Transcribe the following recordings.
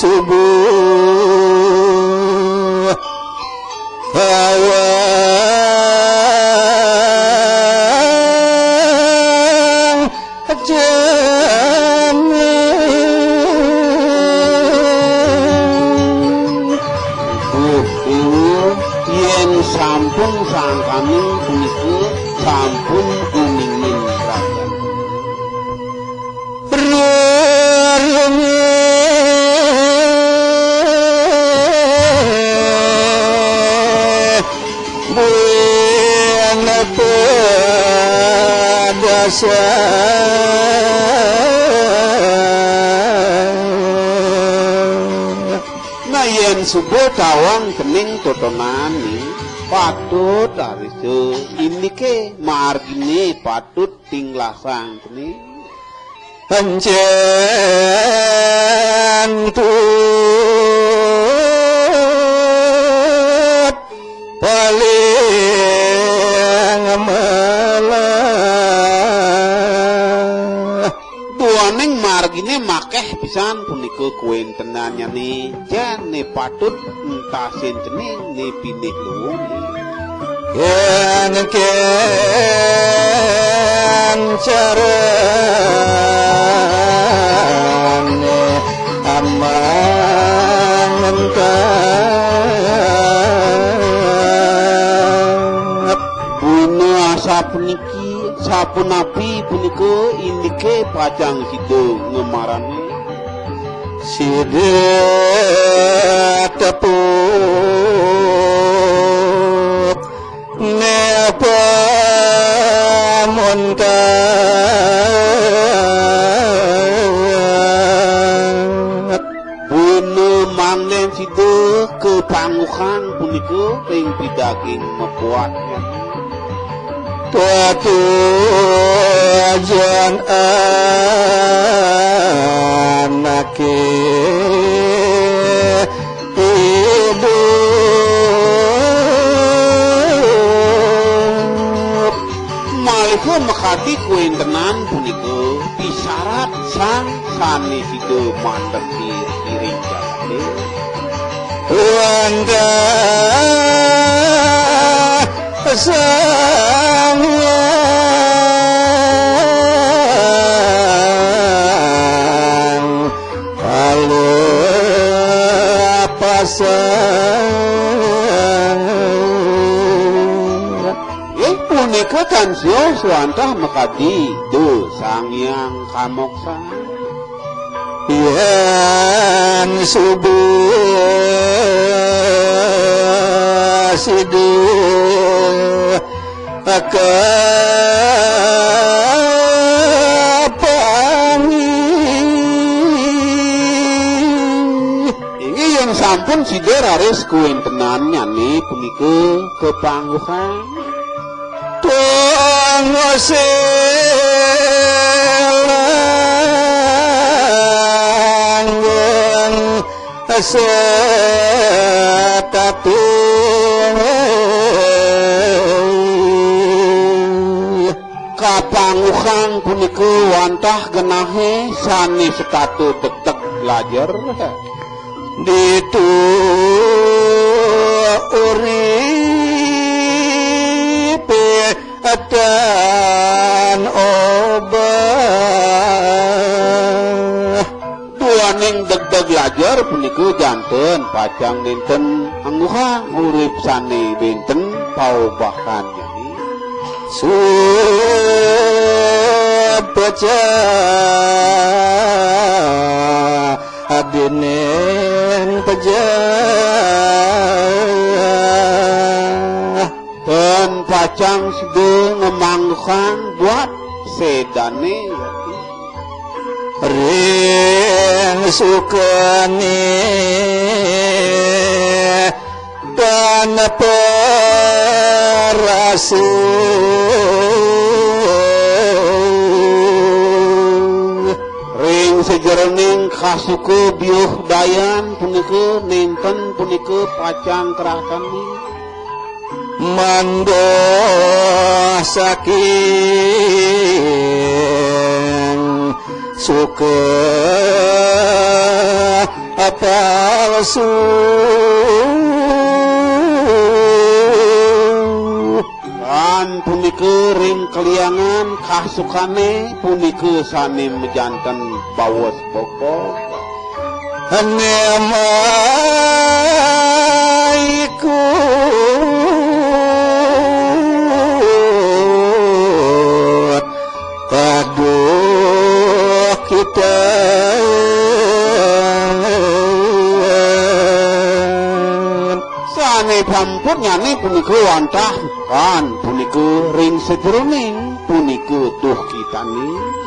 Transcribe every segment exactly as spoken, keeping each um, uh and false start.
Subuh awang jani. Duh, Déwa, yén sampun sangkaning punika sampun uningin ragan. Rurunge buin pedasa. Nah, yén suba tawang kening totonané, patut arisa indiké marginé patut tinglasang kening. Encén tut paling melah. Duaning marginé makéh pisan punika kawéntenannyané, jané patut entasin cening né pinih luwung. Kén-kén carané amang entep. Buina asapuniki, sapunapi punika indiké pacang sida ngemarané? Sida tepuk né pamuntat. Buina mangdén sida kapangguhang punika ring pidaging mapuat. Tetujon anaké idup. Malih makadi kawéntenan punika pisarat sang sané sida mandheng ring jagaté. Wantah Sang Hyang Alapasa. Inggih punika tan sios wantah makadi Ida Sang Hyang Kamoksa. Yén suba sida kapanggih. Inggih, yén sampun sida raris kawéntenannyané punika kapangguhang. Tuang selanggang setatu. Kapangguhang punika wantah genahé sané setata degdeg lajer. Ditu uripé tan obah. Duaning degdeg lajer punika janten pacang nénten angguhang urip sané bénten paobahan jani. Sup pecah adinén pejah. Tan pacang sida ngamangguhang buat sédané. Ring sukané tan parasa. Ring sajeroning kasuka biuh dayan punika nénten punika pacang krasani. Mandoh saking suka Palsu. Kan punika ring kaliangan kasukané punika sané majanten bawos bokbok. Nema ikut. Paduh kita. Sané sampun nyané punika wantah kan punika ring sajeroning punika duh kitané.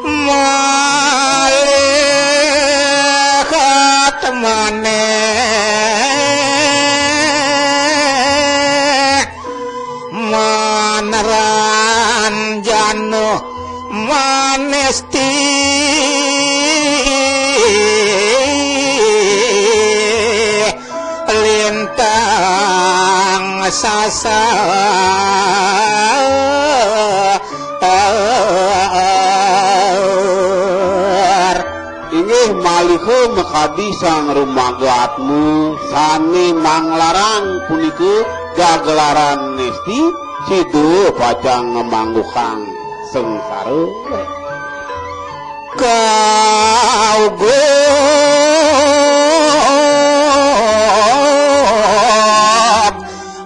Malih katmanéh maneran janu manesti lintang sasar. Inggih maliha makadi sang rumaga atma sané manglarang punika gagelaran nesti, sida pacang ngamangguhang sangsara. Kauguh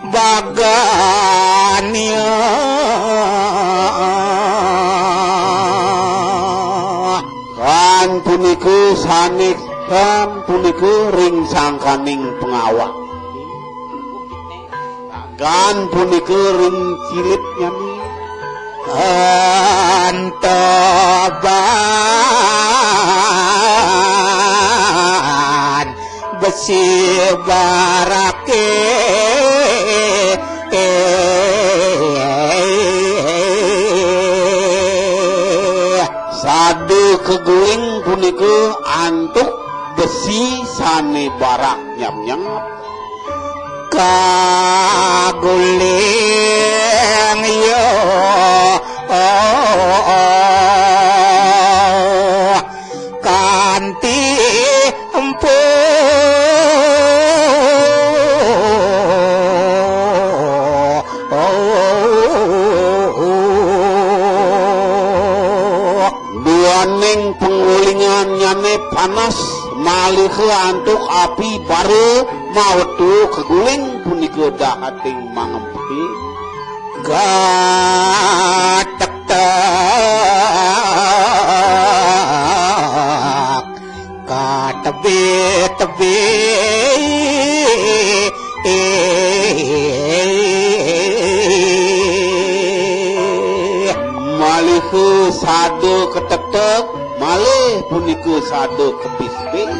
bagania. Kan punika sané kan punika ring sangkaning pangawak. Kan punika ring cilitnyané. Antoban besi baraké. Sada kaguling punika antuk besi sané barak nyap-nyap. Kaguling ya kanti empuh. Duaning panggulingannyané panas, maliha antuk api bara mawetu kaguling punika dahating mangempé. Gatektek. Katebih-tebih. Maliha sada katetek, malih punika sada kebis-bis.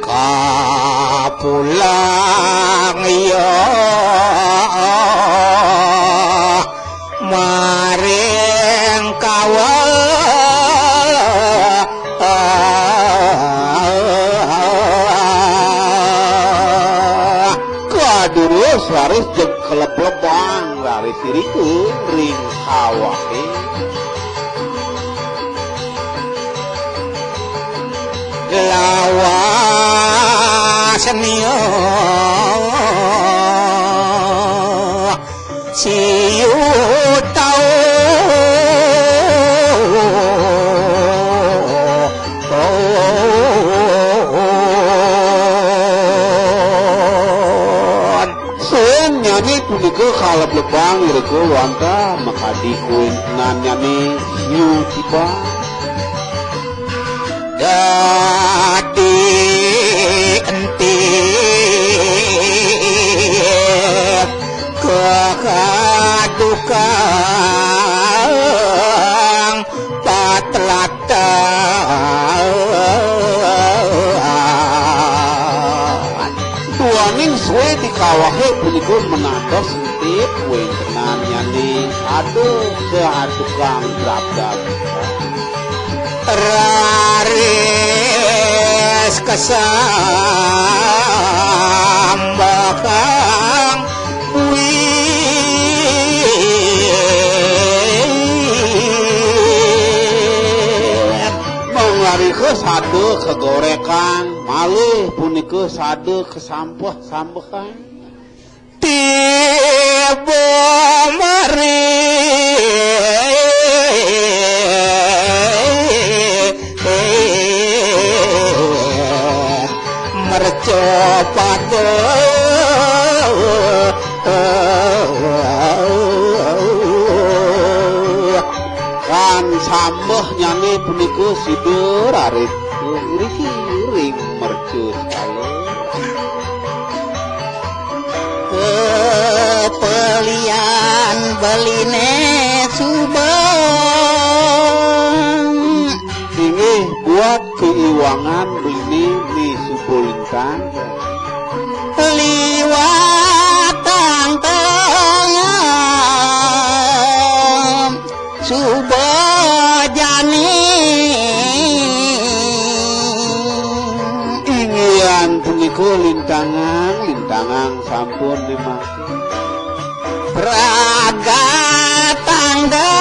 Kapulang ya maring kawah. Kadurus raris jeg kaleblebang raris irika ring kawahé. Lawas nia siu tau. Suénnyané punika kaleblebang irika wantah makadi kuéntenannyané siu tiba. Dadi enti kekadukang patlatak. Duaning sué di kawahé punika menados entip wéntenannyané aduh kehatukang brabdab. Raris kasambahang bui. Ke sada kegorekan, malih punika sada kesampeh-sampehan. Tiba mari mercapada. Kan sambehnyane punika sida raris ngriki ring mercaskala. Kepelian beline suba. Inggih buat keiwangan beline Ni Suba Lintang. Liwat tangtang suba jani. Inggihan punika lintangang, lintangang sampun memang. Pragatang da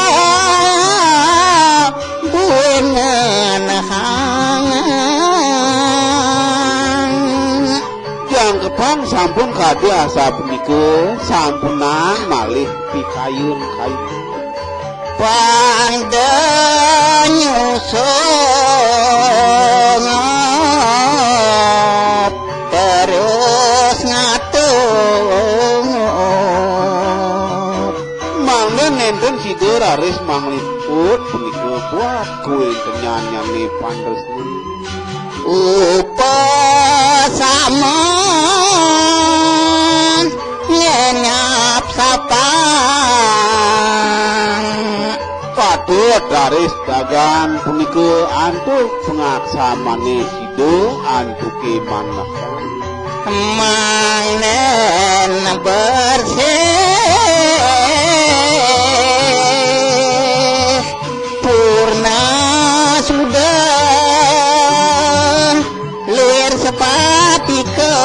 bunenhang. Jangkepang sampun kadi asapunika, sampunang malih pikayun-kayun. Pang da nyusung terus ngatung. Mangda nenten sida raris mangliput punika buat kuwi kenyanyane panresna. Upasaman ngenyap sapan. Patut raris dagan punika antuk pangaksamane sida antuke manah. Mangnen bersih purna sudah lir sepatika.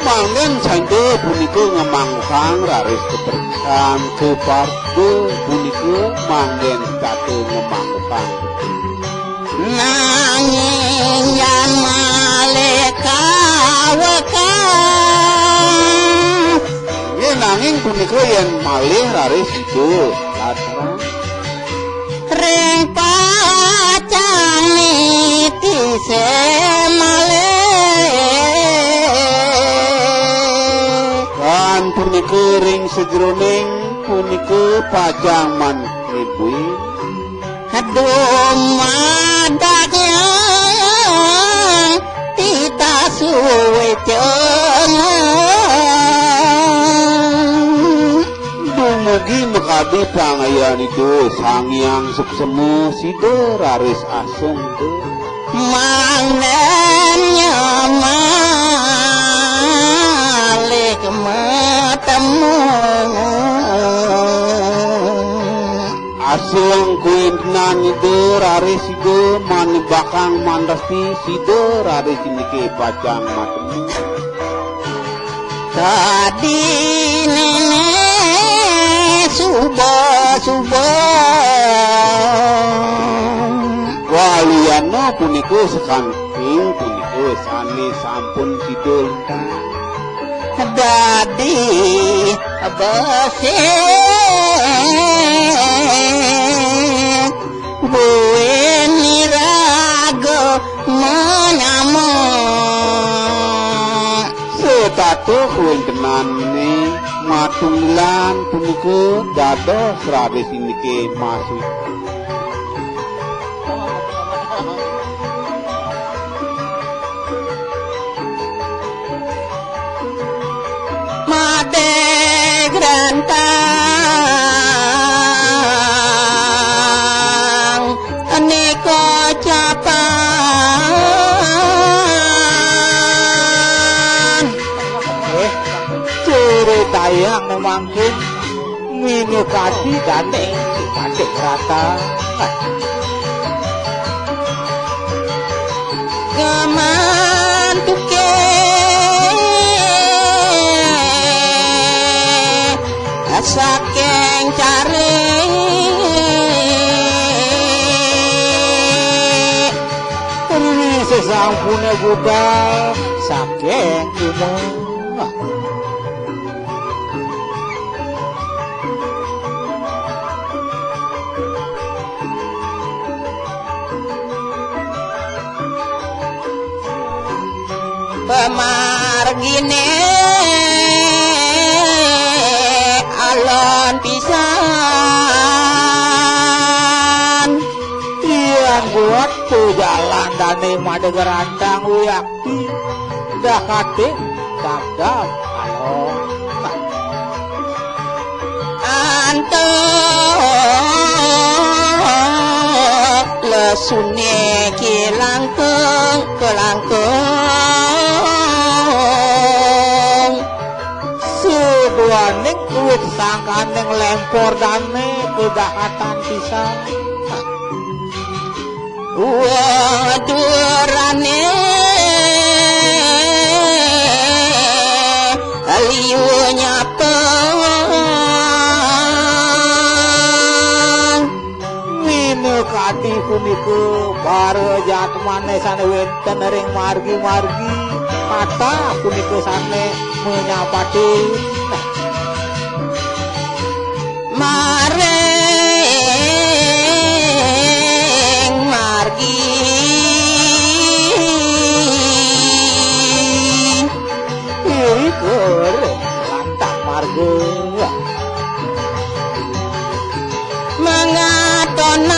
Manggen sangga punika ngemangguhang raris kepercayaan keparga punika manggen tata ngemangguhang. Nanging yan malih kawekas. Nggih, nanging punika yen malih raris sida. Ring pacang niti semalih. Kan punika ring sajeroning punika pacang mantribuin. Dumadak yang titah suweceng. Dumugi makadi pangayaniku Sang Hyang Suksema sida raris asung tu. Mangnen nyaman lek matemu. Asung kuintenan ida raris sida manibakang manresti sida raris indike pacang matemu. Kadi nene suba-suba. Waliyana punika sakanting punika sane sampun sida lintang. Dadi besik buin niraga menyama. Setata kawéntenanné matunggilan punika dados raris indiké masih. Madé grantang nika capan. Eh, ceritayang mangkin minukadi dane si Padé Rata. Gaman tuke saking cari. Ampune budal saking umah. Pemargine alon pisan. Tiang buat pejalan dane made gerantang wiakti. Dah kate dapdap alon. Antuk lesune kilangkung kelangkung. Seduaning wit sangkaning lempor dane kedahatan pisan. Wah, durane liu nyapeng. Minakadi punika para jatmane sane wenten ring margi-margi, kathah punika sane menyapati. Maring margi. Iri kere lantang marga. Mangatonang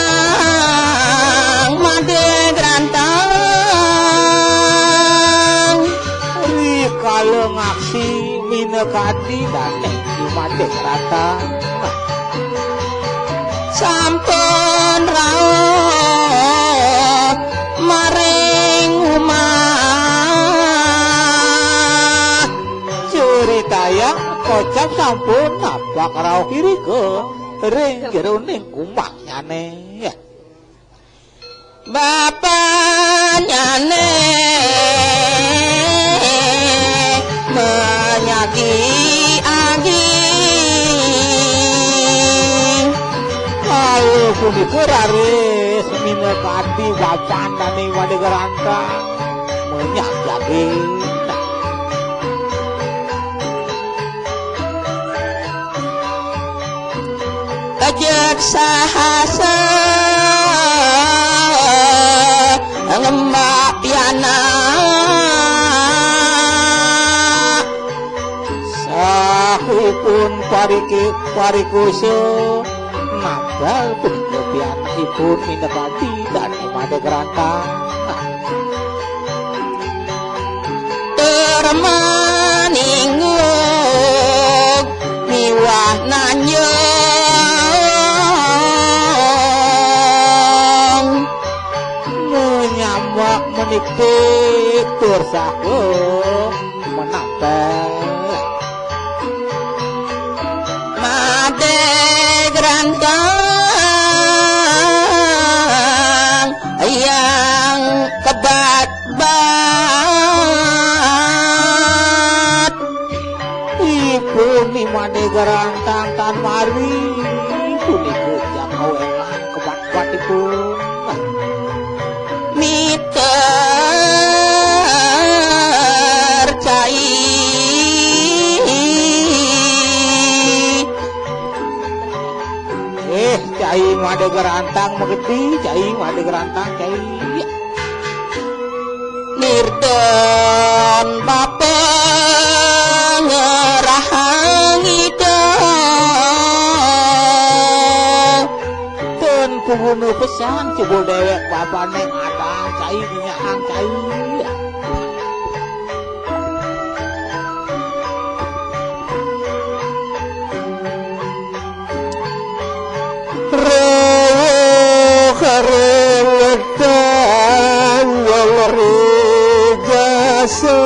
made grantang. Rikala ngaksi minakadi dane made grantang. Sampun rauh maring umah. Curitayang kocap sampun napak rauh irika ring jeroning umahnyane. Bapanyane manyagi-agi. Kala punika raris minakadi bapan dane made grantang menyagi-agi. Kejek sahasa ngembak pianak. Sahipun pariki-, parikusa nambal punika pianakipun minakadi dane made grantang. Tur maninggung miwah nanjung. Menyambak meniktik tur saha menampel. Made grantang yang kebat-bat. Ipun ni made grantang tan mari punika jangkau elang kebat-bat ipun. Miter cai. Eh, cai made grantang magedi, cai made grantang, cai. Nirdan bapa ngerahang ida. Ten puguna pesan cebul dewek bapane ngadang cai, ngenyahang cai. Rewuh karengetan ngeri jasa.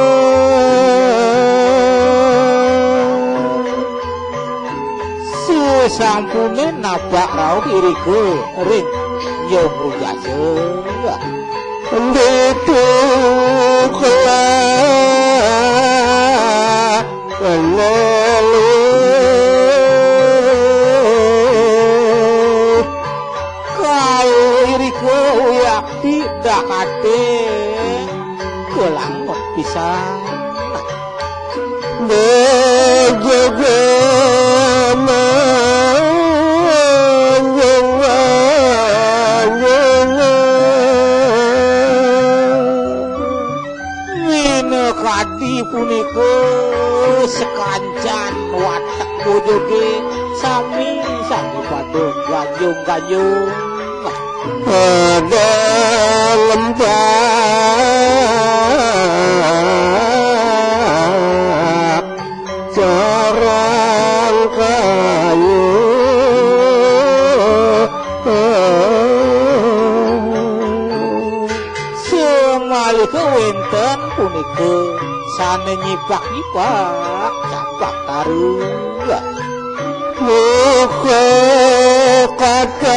Susampune napak rauh irika ring Nyong Rujasa. Ditu kelah lelu. Kala irika uyakti dah ate. Kulangun pisan. Bejaga manjungan-jungan. Minakadi punika sakancan watek bojoge sami-sami pada ganjung-ganjung. Ada lembah sarang kayu. Samaliha wenten punika sane nyipak-nyipak campak taru. Muka katan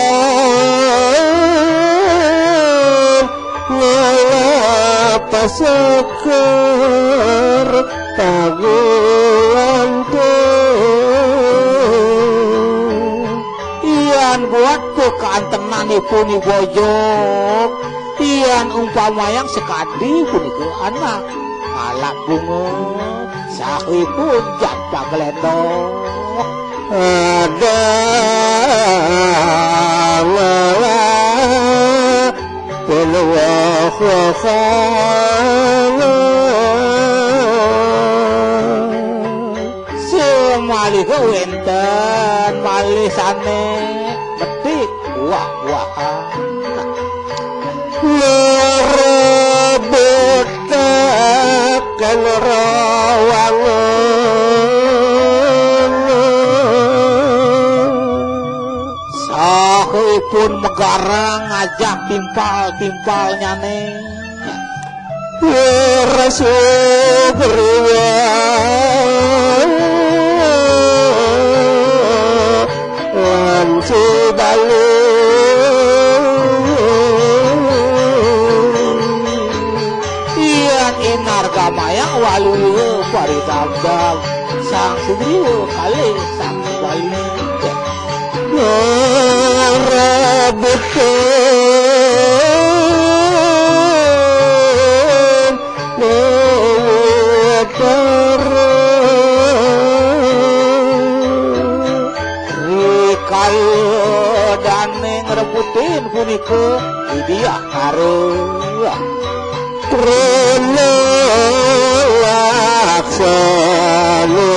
ngalapa sekar pagulantung. Yan buat kakantenanipun I Bojog, yan umpamayang sakadi punika anak ngalap bunga, saha ipun jan paglendong. Ada ngalah penuh wahangan. Samaliha wenten malih sane metik buah-buahan. Ngrebutaken rawangan. Saha ipun megarang ngajak timpal-timpalnyane. Rasa beriwa lan si Bali. Yan Inar Gamayang waluya paridabdab Sang Sugriwa kalih Sang Bali. Ngrebutang Dewa Batara. Rikala dane ngrebutin punika Widya Kara. Krana laksana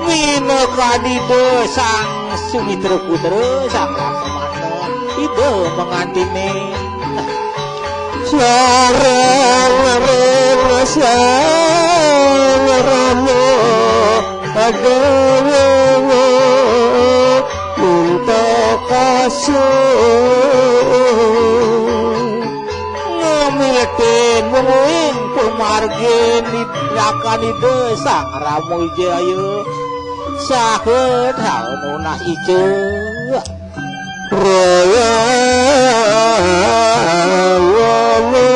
minakadi Ida Sang Sumitra Putra, Sang Laksamana, Ida mangantini. Sareng ring Sang Rama Adawa minta kasih. Ngamiletin mungguing pamargin rakan Ida Sang Rama Wijaya. Saha tau nunas ica. Royang wolu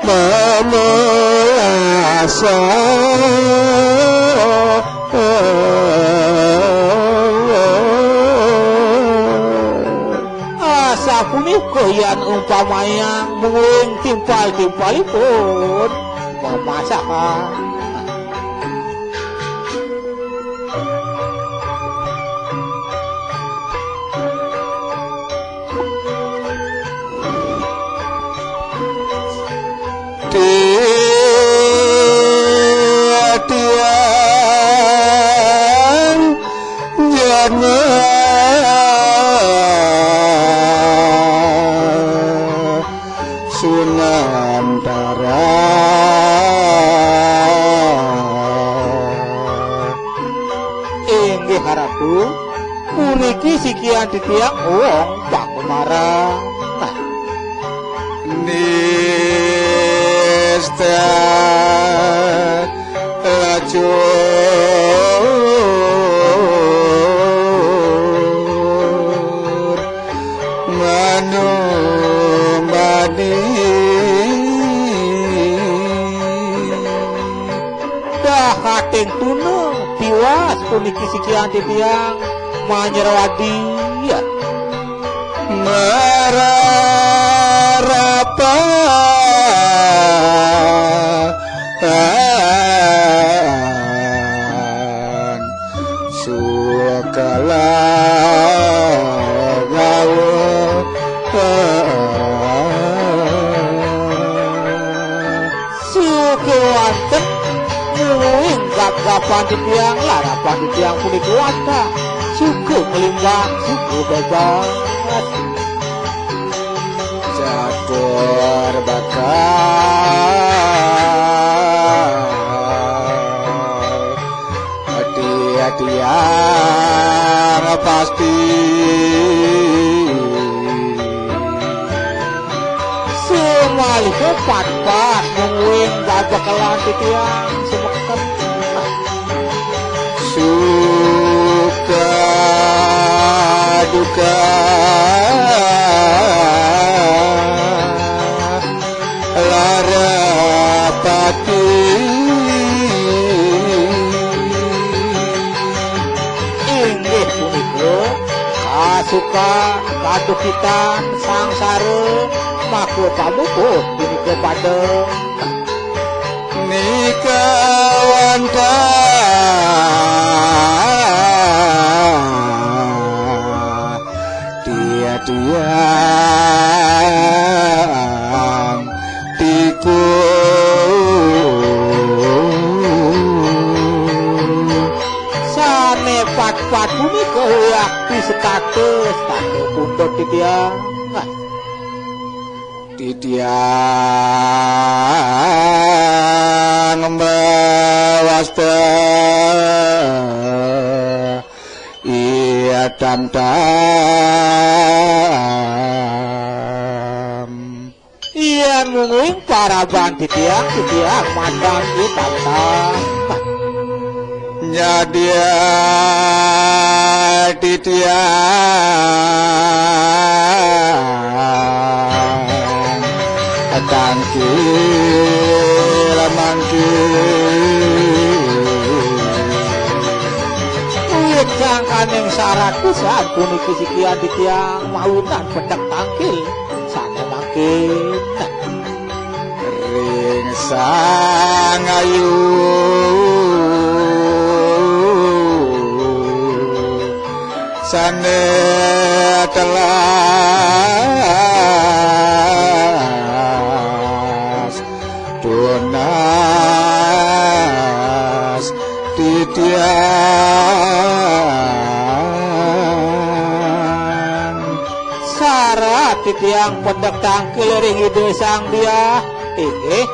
pamelasan. Asapunika yan umpamayang mungguing timpal-timpalipun mamasahan. Titiang jana Sunantara. Inggih Ratu, puniki sikian titiang wong pakumaran. Nista lacur manumadi. Dahating tuna tiwas Puniki sikian titiang manyerwadi. Merarapan sukala gawa. Suka wonten mungguing gap-gapan titiang, larapan titiang punika wantah. Suka nglimbak, suka bébas. Catur bakal ati-atian pasti. Sumalih patpat mungguing babekelan titiang sumeken. Suka duka lara pati. Inggih punika kasuka kadukitan sangsara maka pamupuh punika pada nika wantah. Tia-tiang tiku sane pat-pat punika yakti setata, setata pundut titiang. Titiang mbawasta iya tamtam. Yen mungguing paraban titiang, titiang madan iya tamtam. Nyadya titiang tangkil mangkil. Wiwit sangkaning sarat pisan puniki sikian titiang mawinan pedek tangkil sane mangkin. Ring Sang Ayu sane telas tunas titiang. Sarat titiang pedek tangkil ring Ida Sang Diah. Inggih,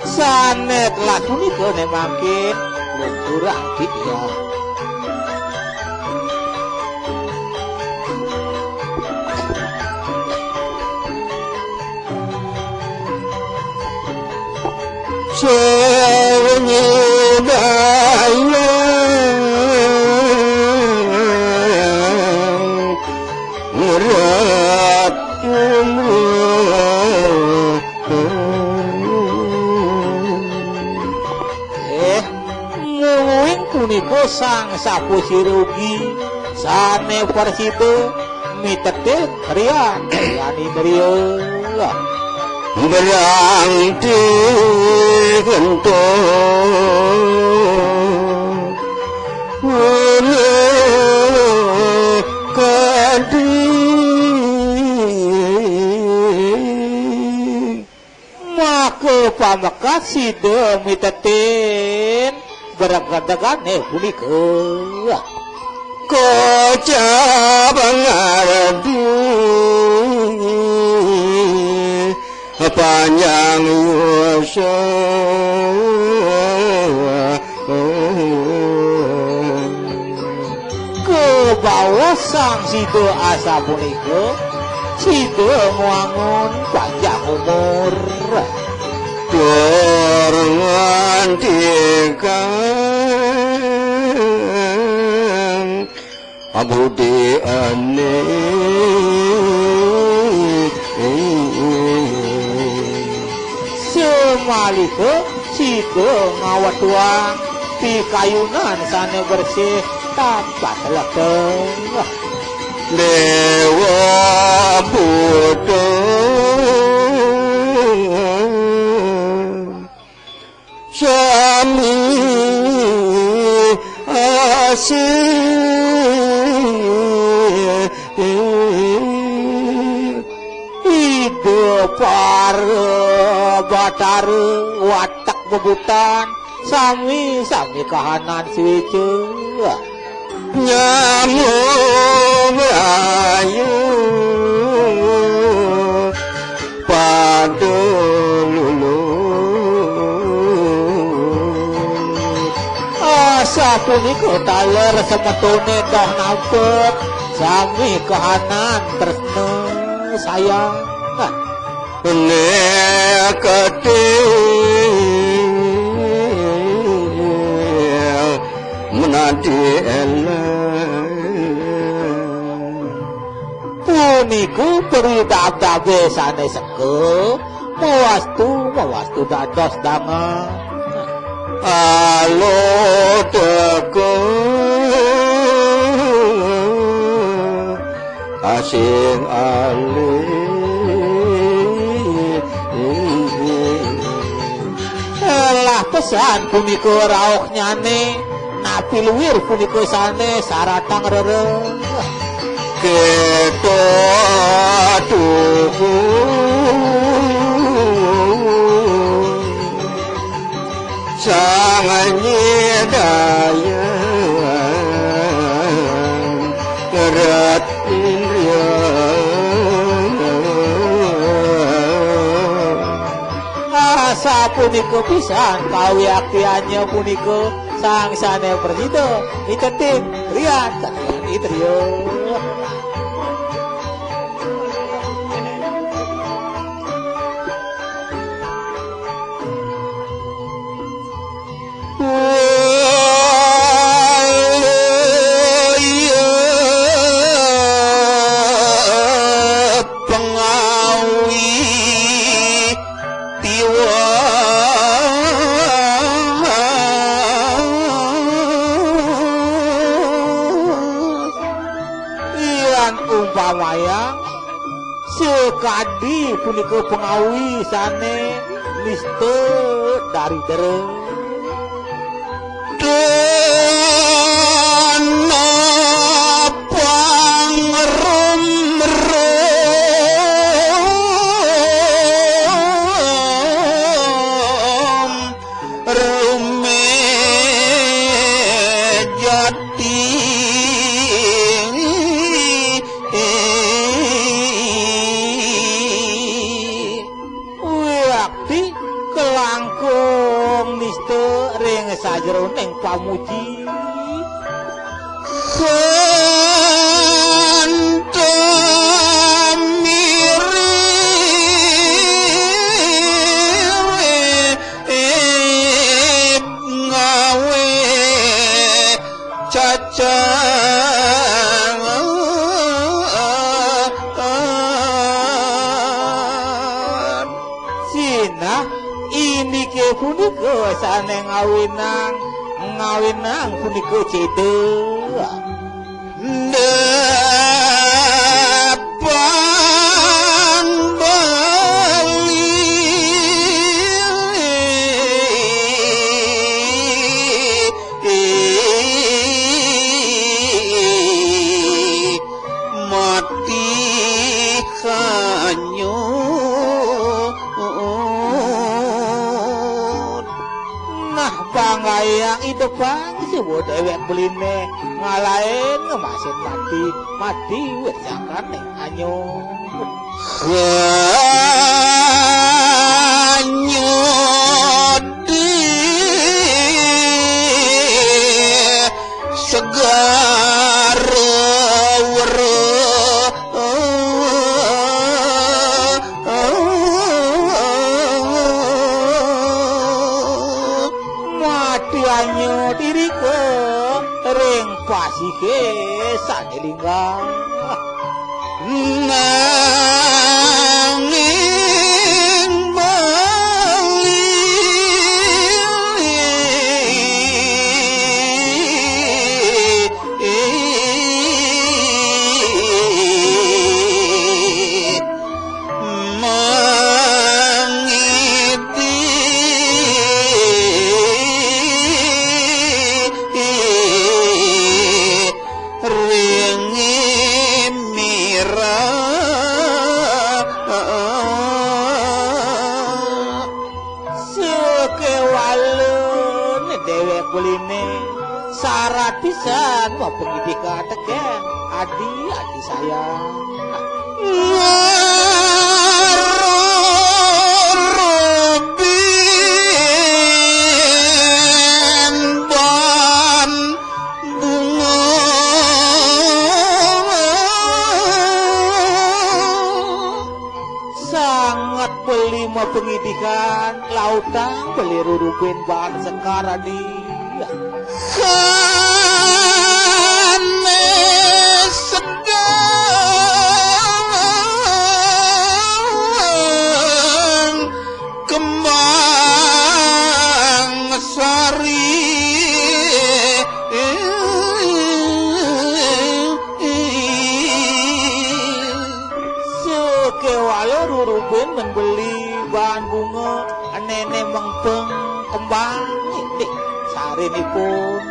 sane telas punika ne mangkin lunturang titiang. Sewengi dayang ngerat umroh. Eh, mungguing punika sang sapu sirugi sane prasida mitetin rian, rian indriya. Berang di gento kadi. Maka pamekas sida mitetin bregedegane punika. Kocap ngardi panjang usaha. Kebaos sang sida asapunika, sida ngwangun panjang umur. Tur ngantikan abudi ane. Semalika sida ngawetuang pikayunan sane bersih. Tapat leke. Dewa Buddha sami asih. Ida para Batara watek bebutan, sami-sami kahanan suéca. Nyamuk ayu pada lulut. Asapunika taler semetoné dah nampek, sami kahanan tresna sayang. Nekati menadi eleng. Punika pridabdabé sané seka, mawastu, mawastu dados dangan. Alo teka asing alih. Lah pesan punika rauhnyané, napi luir punika sané saratang rereh. Kita tuhu Sang Nyidaya ngerat indria. Asapunika pisan kawiaktiannya punika, sang sané prasida mitetin rian saking indria. Pangawi tiwas. Yan umpamaya sakadi punika pangawi sané nista daridra. Dana pangrumrum rumé jati. Wiakti kalangkung nista ring sajeroning pamuji. Kantamiri ngawé cacang. Sinah indiké punika sané ngawinang, ngawinang punika céda. Depan Bali mati hanyut. Nah, panggayang idepang siwa déwék beliné ngalahin ngemasin mati, mati wit sangkaning anyut. Hanyut di segara wera. Mati anyut irika ring pasihé sané linggah. Nanging Bali Beliné sarat pisan mapangidikan tekén adi-adi sayang. Rubin ban bunga. Sanget beli mapangidikan, lautang beli rurubin baan sekar adi. Kané sedang kembang sari. Sakéwala rurubin men beli baan bunga, néné mengpeng kembang, nih, sarinipun.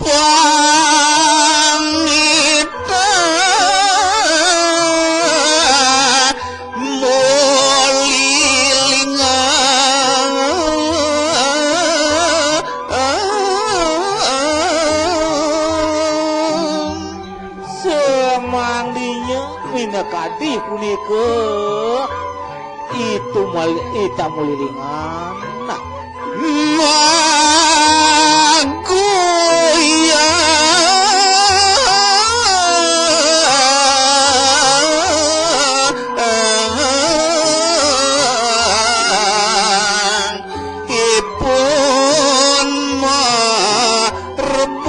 Kapangitan mulilingan. Samangdinya minakadi punika itu mal-, ita mulilingan. Nah. Magoyang ipun marebut.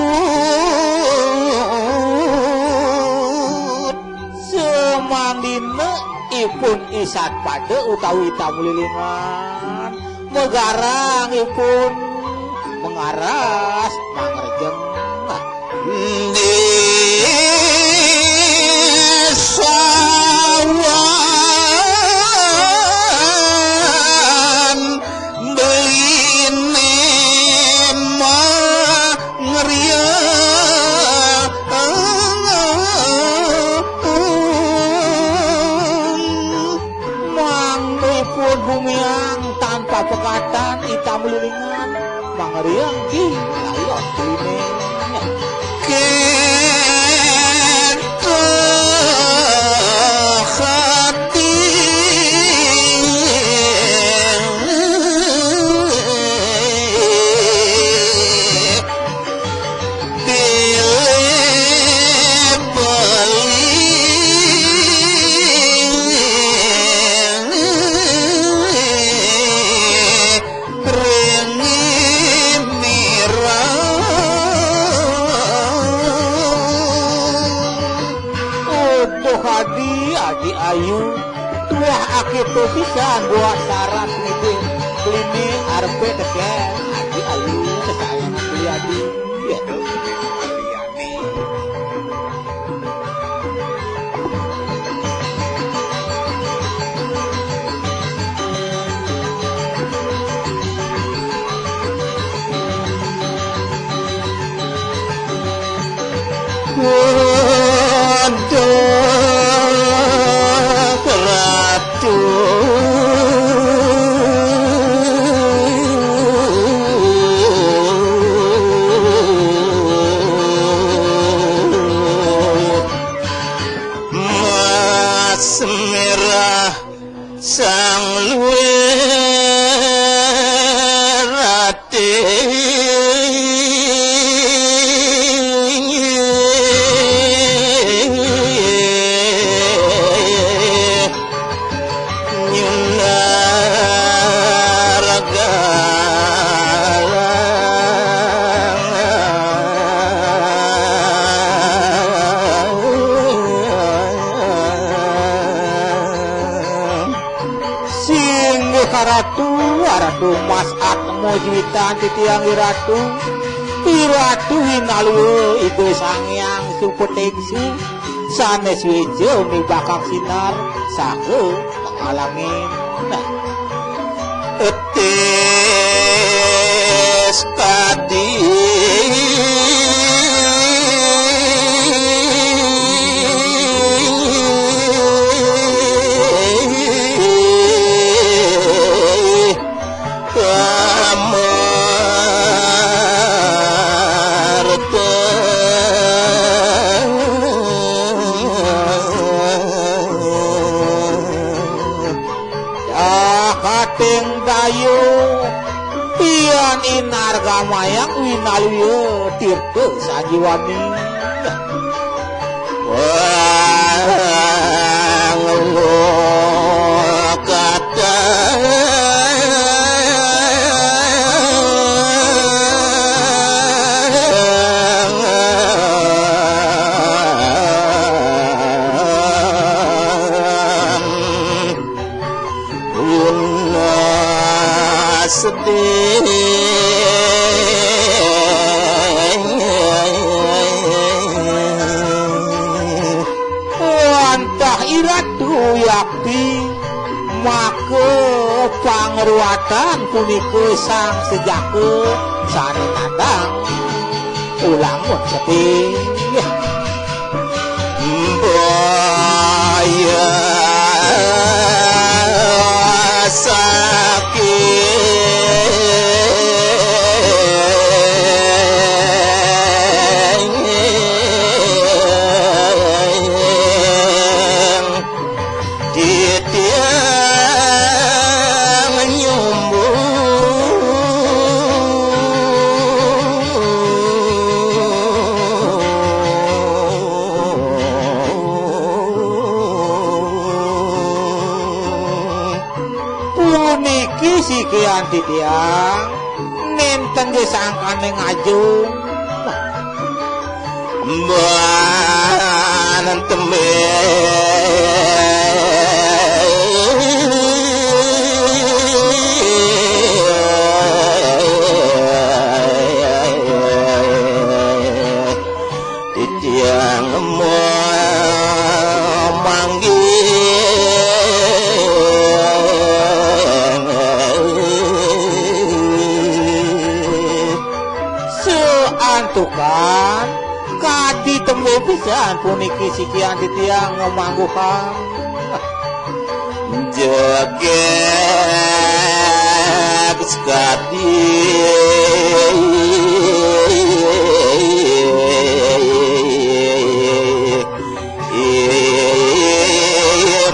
Samangdina ipun isat pada utawi tamulilingan magarang ipun mangaras mangrejeng. Di sawan beliné mangriang. Mangda ipun humiang tanpa pekatan ita mulilingan mangriang di layar kuliné. Kéto hati. Pilih beli ring mirah. Uduh adi, adi ayu. Tuah akéto pisan buat sarat nitih. Beliné arepé tekén adi ayu, kesayangan beli adi. Ya. Waduh, Ratu. Mas merah sang luwih rati. Nyundar galang. Singgih Ratu, Ratu Mas Atma Juwitan titiang Ratu. Ratu Winalua Ida Sang Hyang Supetingsu. Sanés wija mibakang sinar saha pangalangin. Etis kadi. Ayo, pian inargamayang winalwia tirta sanjiwani. Punas ding. Wantah iratu yakti, maka pangruatan punika sang sejaka sane tandang ulangun sedih. Mbaya sakit. Titiang nyumbu. Puniki sikian titiang, nenten sangkane ngajung. Mbah tembe. Titiang manggih. Santukan kadi tembe pisan puniki sikian titiang ngamangguhang. Jegeg sekadi.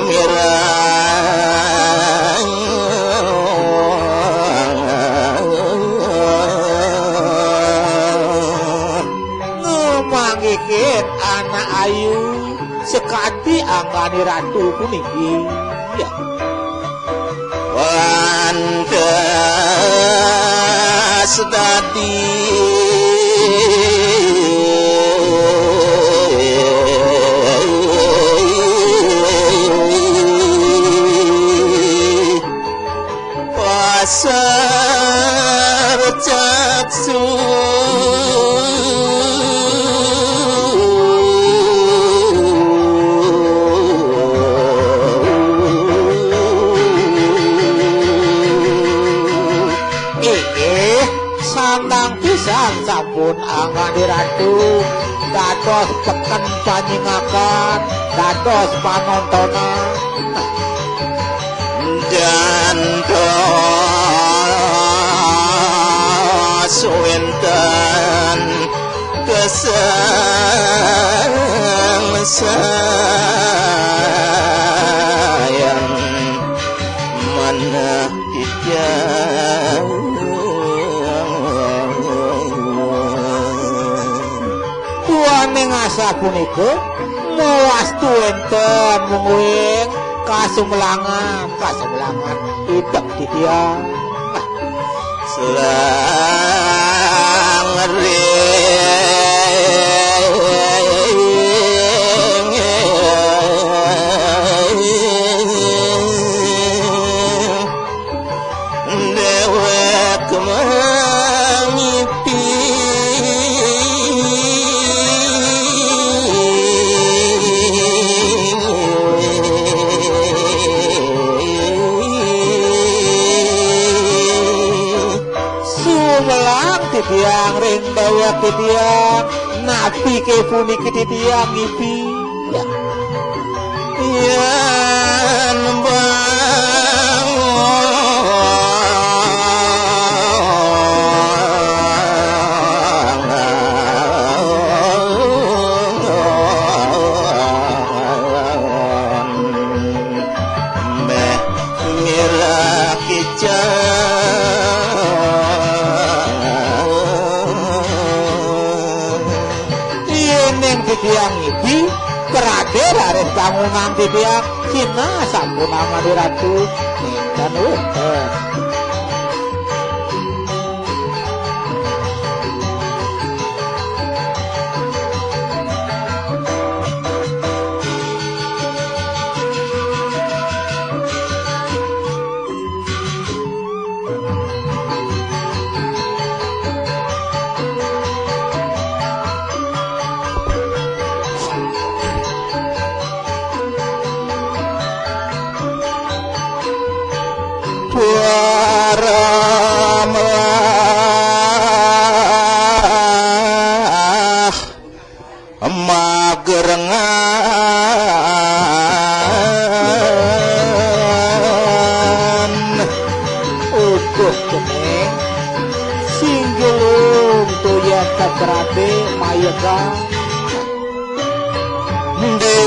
Mirang. Ngamanggihin anak ayu sekadi anggane ratu puniki. Ya. Pantes dadi. Pasar Caksu. Inggih, sandang pisan sampun anggane ratu dados peken panyingakan, dados panontonan. Dantos wenten kasangsayan manah titiang. Kuaning asapunika mawastu wenten mungguing kasemelangan, kasemelangan idep titiang. Selangring. Dewek mangipi. Sumelang titiang ring dewek titiang, napi ke puniki titiang ngipi? Yen bangun meh mirah kicau. Tiang ibi, pradé raris bangunan titiang, sinah sampun amani ratu, nénten wénten. Para malah magerengan. Uduh, cening, singgilung tuyah kagrabe mayegang. Di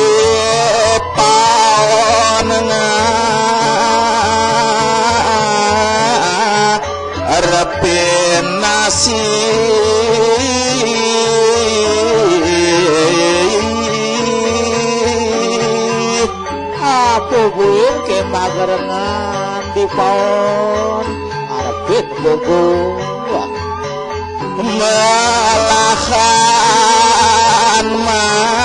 paonengah repin nasi. Apa buin ké magerengan di paon arepin bogo. Malahan mah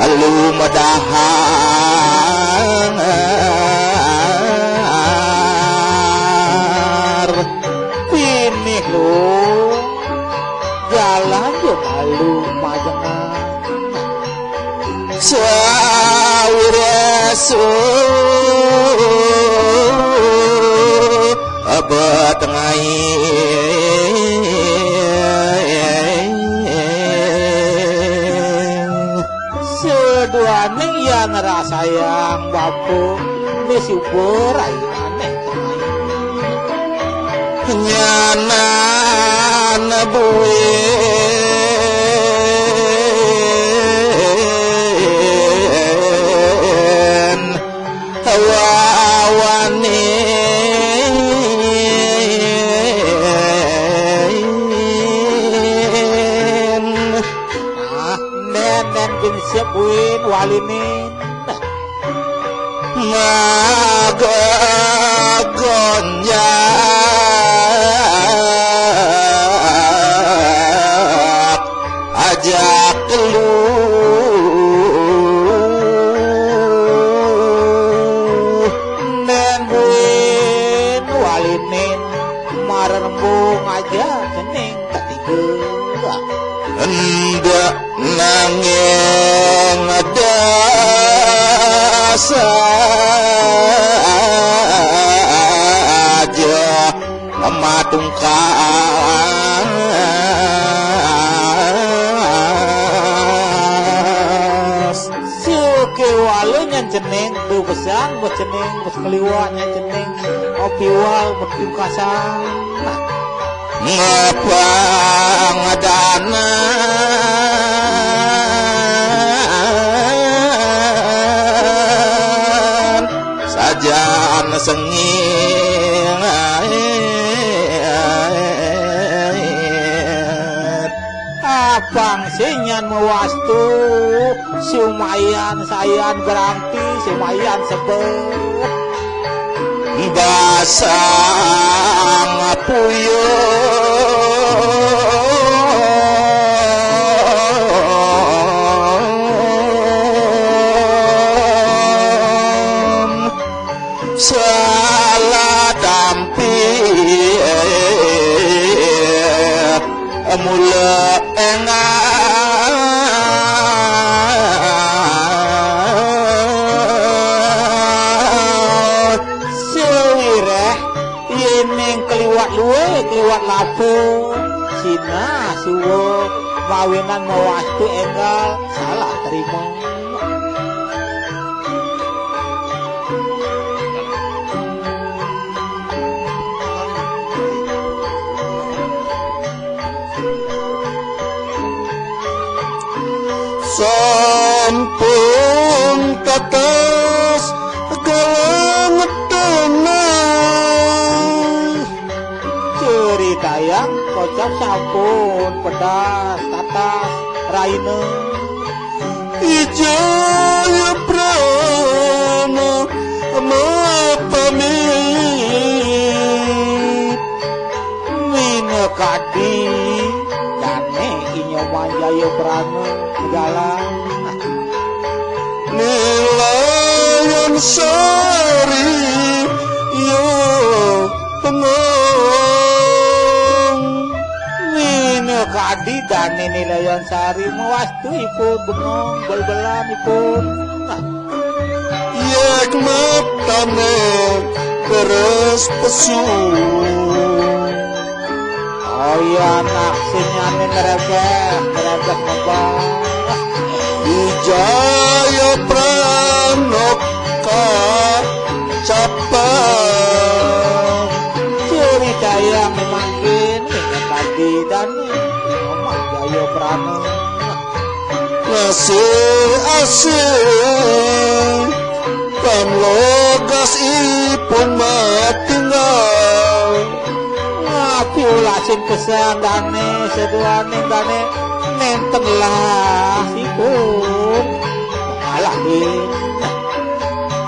lu medahar. Pinih lu, jalan ja malu majengan. Sawirasu abet ngain. Saduaning yan rasayang bapa, né suba rainané. Nyanan buin wawanin. Ah, nén, nén, gin siap buin walinin. Magagonjak ajak lu. Nén buin walinin marembung aja cening ketiga. Enda nanging dasar aja matungkas. Siuké wala nyan cening, duh pesan bos cening, bos keliwat nyan cening, opiwal matungkasan. Ngepang danan sajan sengit. Apang sing nyan mawastu, sumayan sayan grampi, sumayan sebet. Basang puyung salah tampi mula engat. Sawiréh yéning kaliwat lué, kaliwat lapun, sinah suwung mawinan mawastu énggal salah trima. Sampun tetes galang tanah. Ceritayang kocap Sampun pedas tatas raina. Ijaya prana mapamit. Minakadi dane inya manjaya prana jalan. Nilayan sari ya bengong. Minakadi dane Nilayan sari mawastu ipun bengong bal-balan ipun. Yek matane beres pesu. Oh iya, anak sinyane ngerebeh, ngerebeh ngebah. Ijaya pranoka capek. Cerita yang mangkin ini tadi dan ini mah jaya prana. Ngasih asih kan logas ipun matinggal. Ngaku lasin kesan dane seduaning dane nenten lah ipun ngalahin.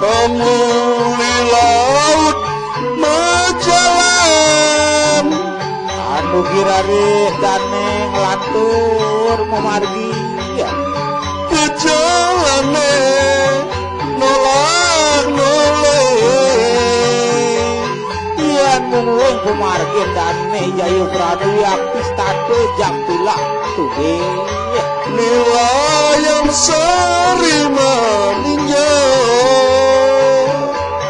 Pemuli laut majalan. Anu girarih dane nglantur mamargi. Pejalane nolak noleh. Yan mungguing pamargin dane Jayu Pradu yakti statu jam tulak tuge. Nilayang sari maninjau.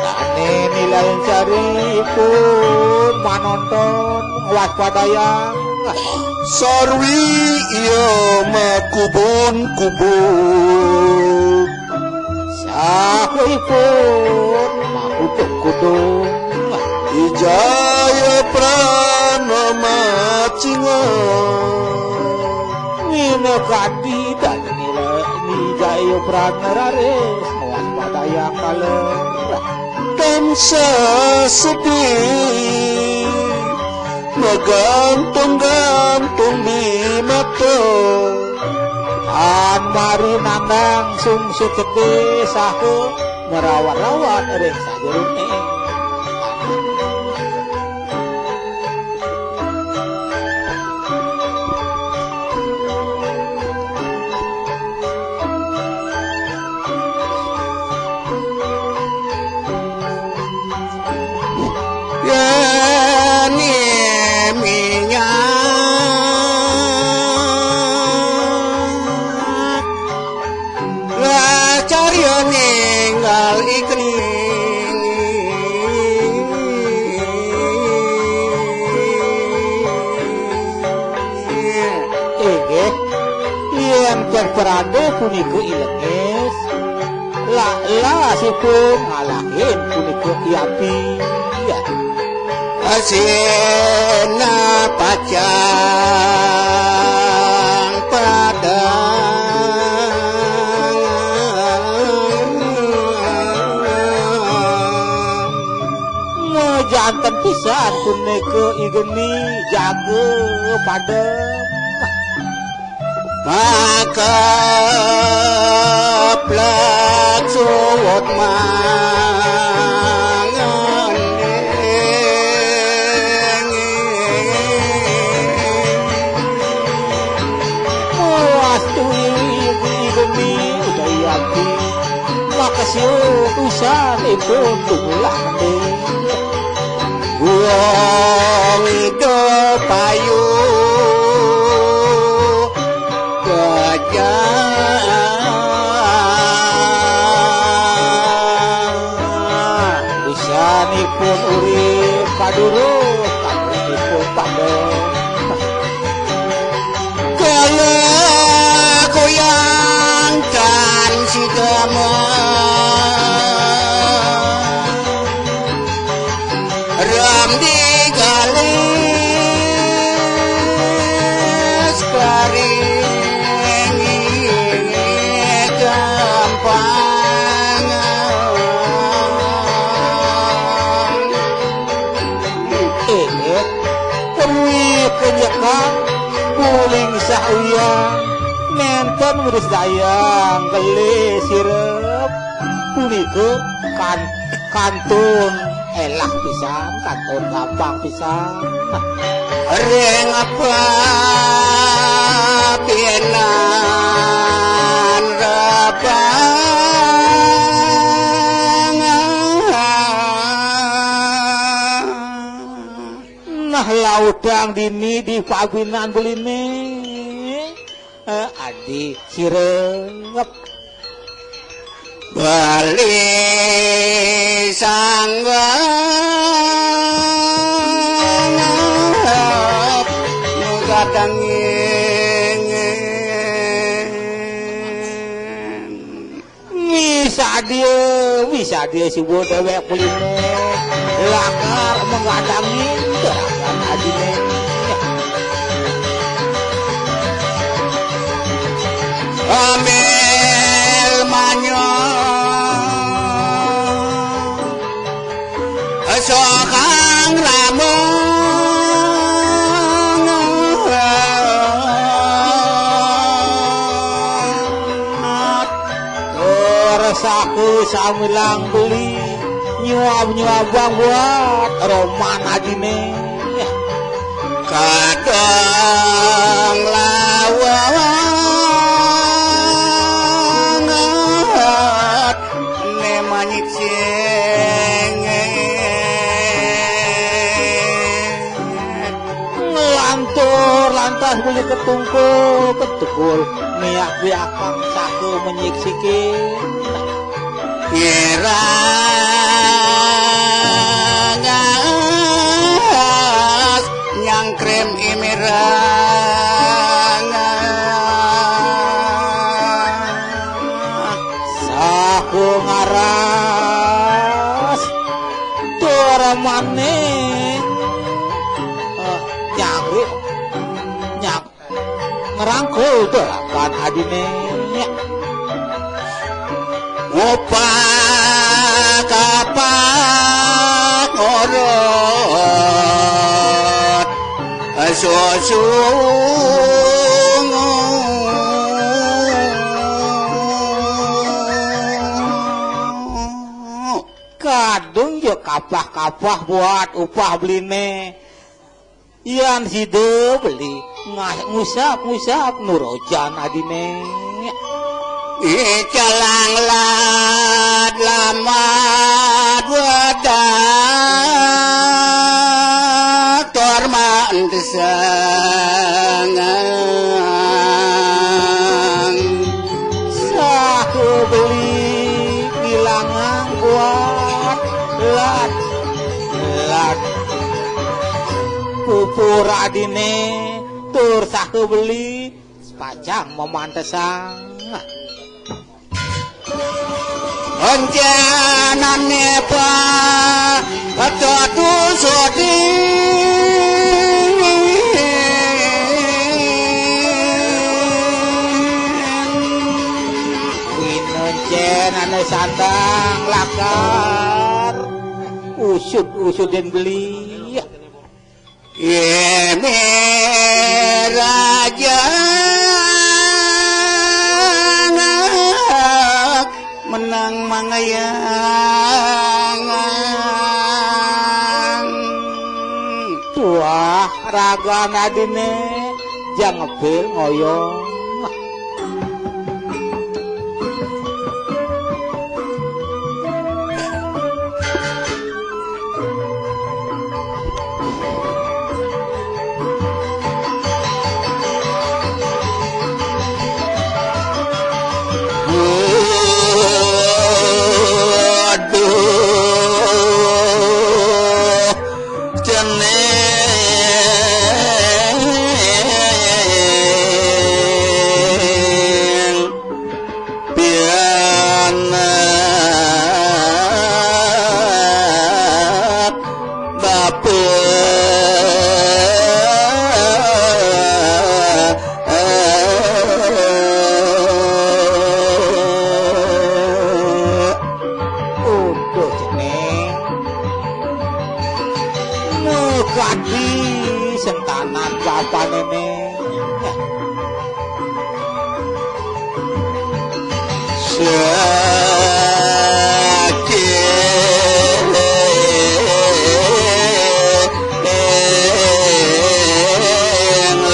Dane Nilayang sari pun manonton waspadayang. Sarwi iya makubun-kubun. Saha ipun makudung-kudung. Ijaya prana macingan. Ngina kadi dadi nila ni Jaya prana raris mawaspadayang kala. Tansah sedih magantung-gantung di mata. An mari nandang sungsut sedih saha merawat-rawat ring sajeroning. Yén minyak lah carya ninggal ikni. Inggih, yén Cang Prade punika ilengis, la-, lasipun ngalahin punika I Api. Asina pacang padang. Majanten pisan punika I Geni jaga padem. Makaplak suwut mangandeng. Muas tui gumi udayati. Makasiu usan ipun tumulah mending. Wong ida payu gajah. Usanipun urip kadurus, kadurusipun padem. Kala kuyang tan sidama. Ram digalis karing gampang. Inggih, perwi kenyekang Uyang, nénten wiris daya nggélé sirep. Punika kan-, kantun élah pisan, kantun gampang pisan. Ring apa pinan rebang. Nah, lautang dini di pabinan beliné. Eh, adi sirep. Bali sanggup nugatang ingin. Misadia, misadia suba déwék beliné lakar menggadangi gerakan adiné. Ambil manyong. Sokang ramong. Tur saku samilang beli nyuab-nyuabang buat roman adiné. Kadang lawangat né manyicing. Nglantur lantas beli ketungkul, ketegul, miak-miakang saku menyiksiki. Ngirangas nyangkrim imirang. Saku ngaras tur maning, eh, nyangkrim, nyang-, ngerangkul gerakan adiné. Ngupak-apak ngorot susu. Kadung ya kapah-kapah buat upah beliné. Yan sida beli ngah-, ngusap-ngusap nurojan adiné. Icalang lad lamad wedak tur mantesangang. Saku beli ngilangang buat lad, lad pupur adiné tur saku beli pacang mamantesang. Encénané pa, patut usudin. Wina encénané sandang lakar usud-usudin beli. Yéné raja anak menang mangayang. Tuah ragan adiné jang ngepil ngoyong. Aduh, cening pianak bapa. Uduh, cening. Mukadi sentanan bapané, Ning.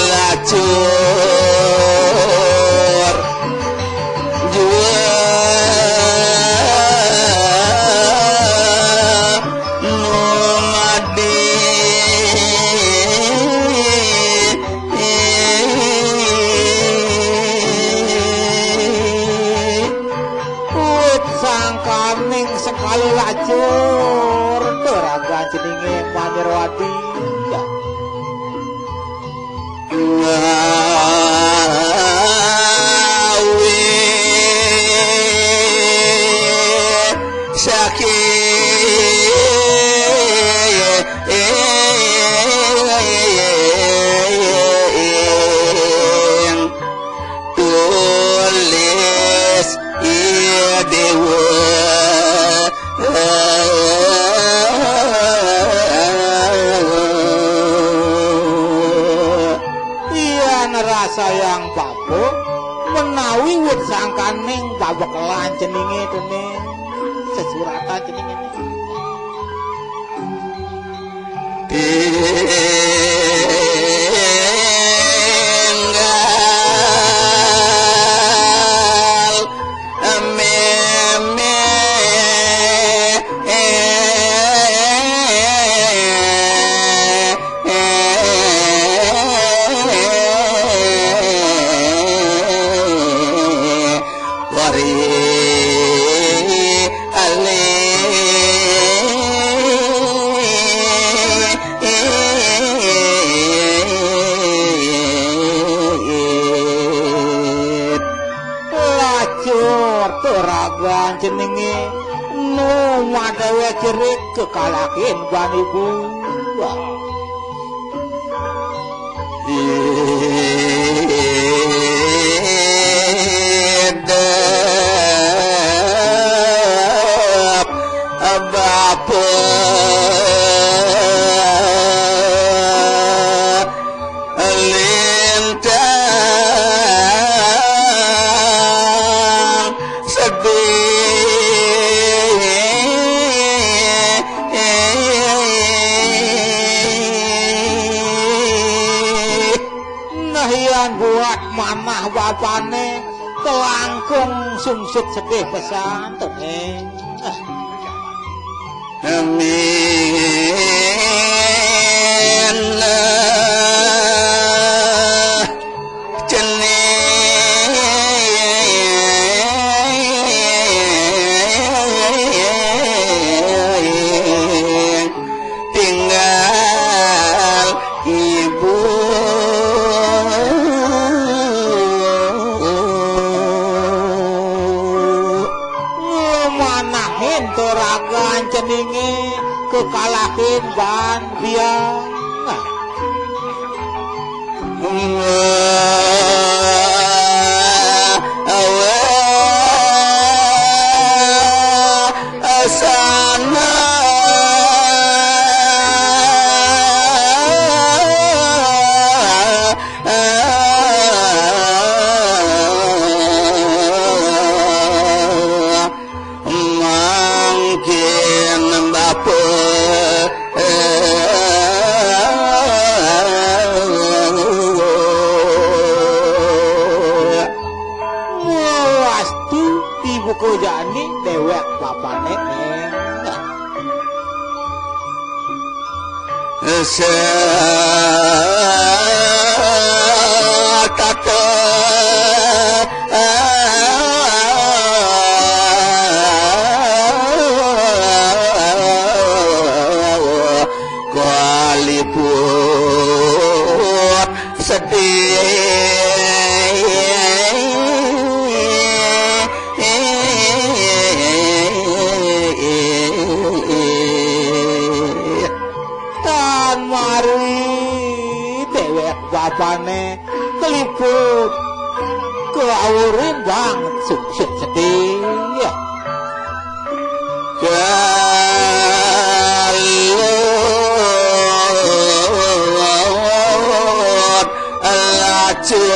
Lacur jua numadi. Wit sangkaning sekali lacur, turaga jenenge Manirwati. Ngawi saking tulis Ida Dewa. Yan rasayang bapa menawi wit sangkaning pabekelan jenenge dene sesuratan jenenge. Tinggal meme wari ale. Lacur turagan jenenge nu madewe cerik kekalahin bani buah. Idep bapa lintang sedih. Nah, yan buat manah bapane kelangkung sungsut sedih pesan to, eh. Amin. Jeneng tinggal ibu. Ngemanahin turagan jenenge kekalahin ban biang. Sana mangkin bapa muastu dibuka jani dewek bapane. Setata kaliput sedih. Tan mari dewek bapane keliput kawurin bang sungsut sedih. Kalut lacur.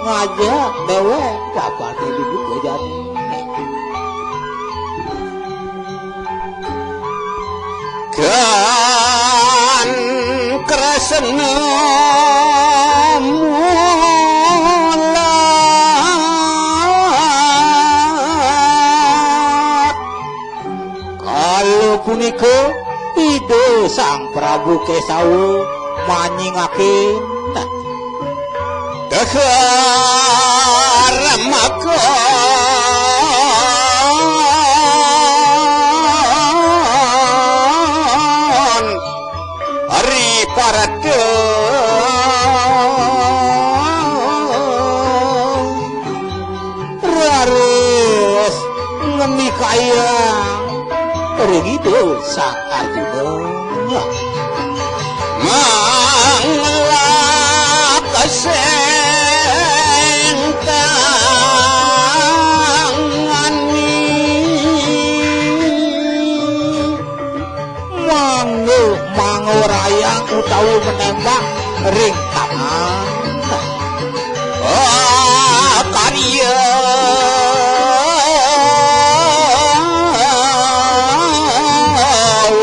Aja dewe, bapak duduk aja. Kan kresna mulat. Kala punika Ida Sang Prabu Kesawa manyingaken Tegar makan Ari Parada. Raris ngenikayang ring Ida Sang Arjuna. Manglak sing tangani. Mangga mangorayang utawi menembak ring tangan. Ah, karya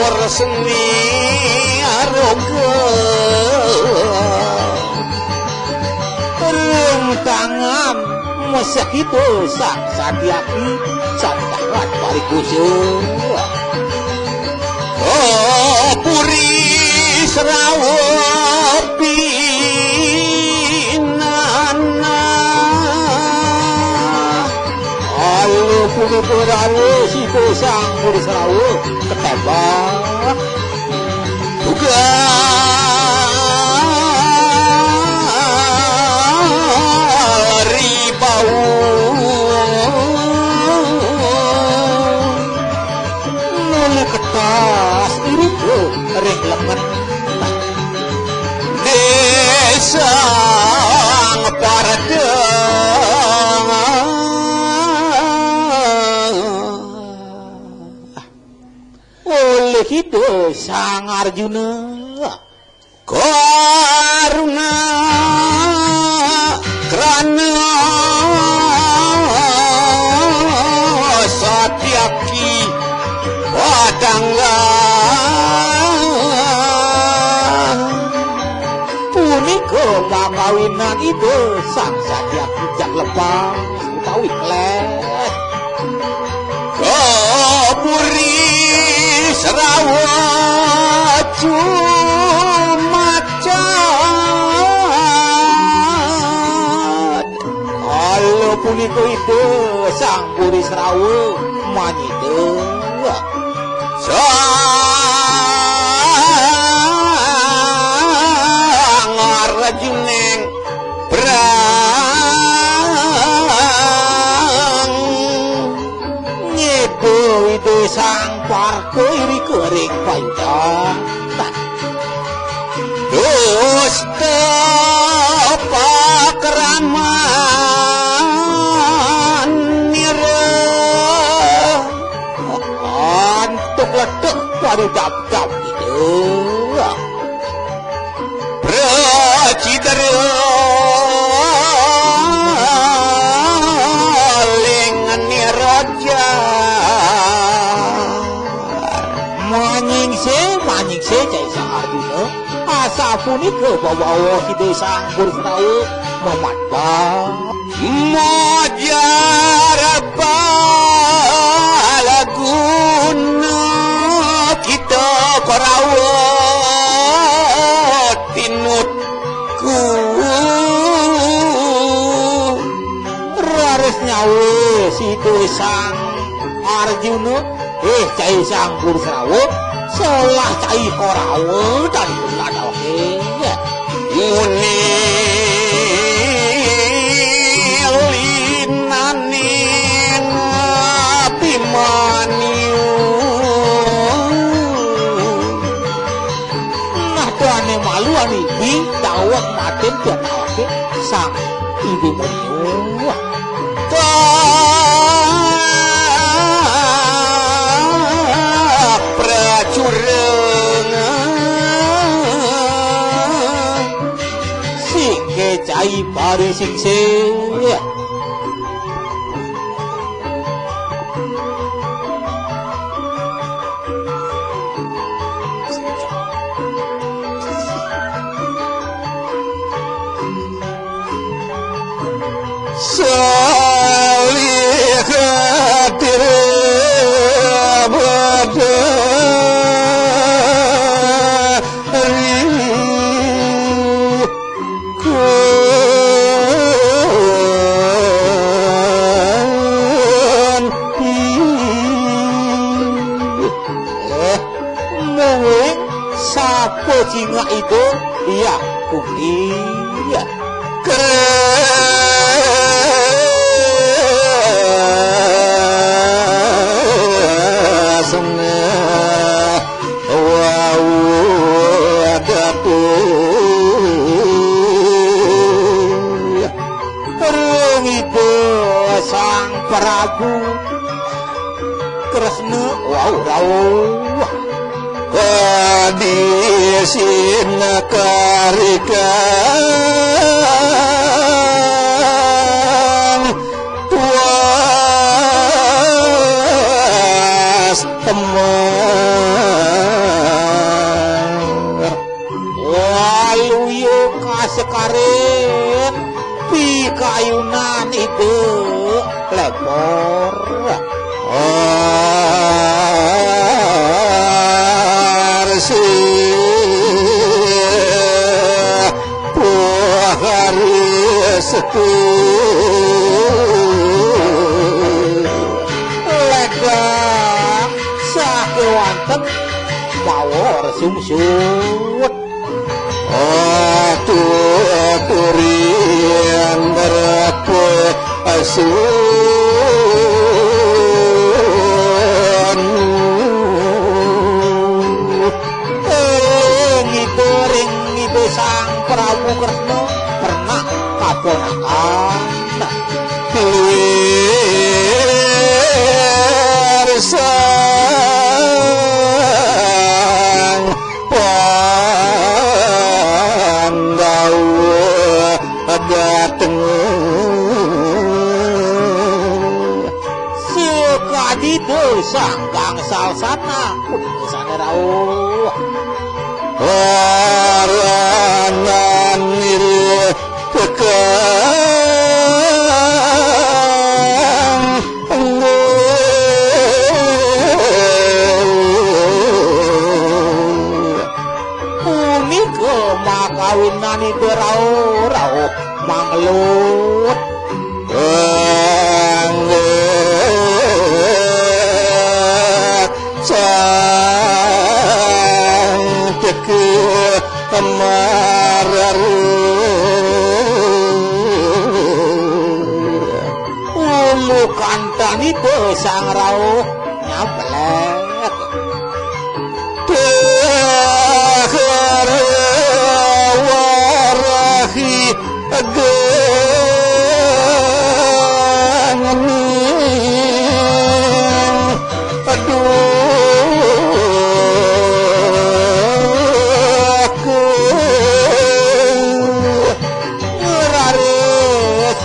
Wresni Aroga. Ring tangan mesakita sang satyaki, sang tangan parikusa. Oh, puri serawa pinanah. Alu puri berani si sang puri serawa ketebak. Tugal ribau. Nuli ketas irika ring lengen. Desa Parada. Olih Ida Sang Arjuna. Karuna krana satyaki padangga. Punika makawinan Ida Sang Satyaki jak lepas utawi kles. Ka puri Srawa cumacan. Kala punika Ida Sang Puri Srawa manyida. Sang Arjuning Brang ngida Ida Sang Parka irika ring pancang. Dusta pakraman nira antuk letuk pada dap-dap ida. Pracidra ling niraja. Manyingse, manyingse, cai Sang Arjuna. Asapunika babawa Ida Sang Puri Srawa mamatbah. Majar palaguna kita Korawa tinutku. Raris nyawis Ida Sang Arjuna. Eh, cai Sang Puri Srawa, solah cai Korawa tan ladake. Muni linaning Abimanyu. Nah, tuane malu ani di dawet matin pian awake Sang Abimanyu. Pracurang sing kecai Ari sing sing. Salih hadir badari. Kun. Eh, mungkin sapa cingak itu? Iya, kuwi. Iya. Kresna. Wau datu. Ring Ida Sang Prabu Kresna wau rauh. Kadi sinakarikang tuas temar. Waluya kasekaring pikayunan Ida Lepor. Arsih Puhari setu. Lega sakewanten mawar sungsut. Atu turian berapa asun. Eling Ida ring Ida Sang Prabu Kresna pernah kaponakan. Luwir Sang Pandawa dateng. Sukadida Sang Gangsal Sana punika sane rauh. Waranan niri pekang. Punika makawinan Ida rauh-rauh manglut. Angga sang teka mararu. Ulu kantan Ida Sang Rauh nyablek. Dahar warahi gangning. Aduh, aku ngeraris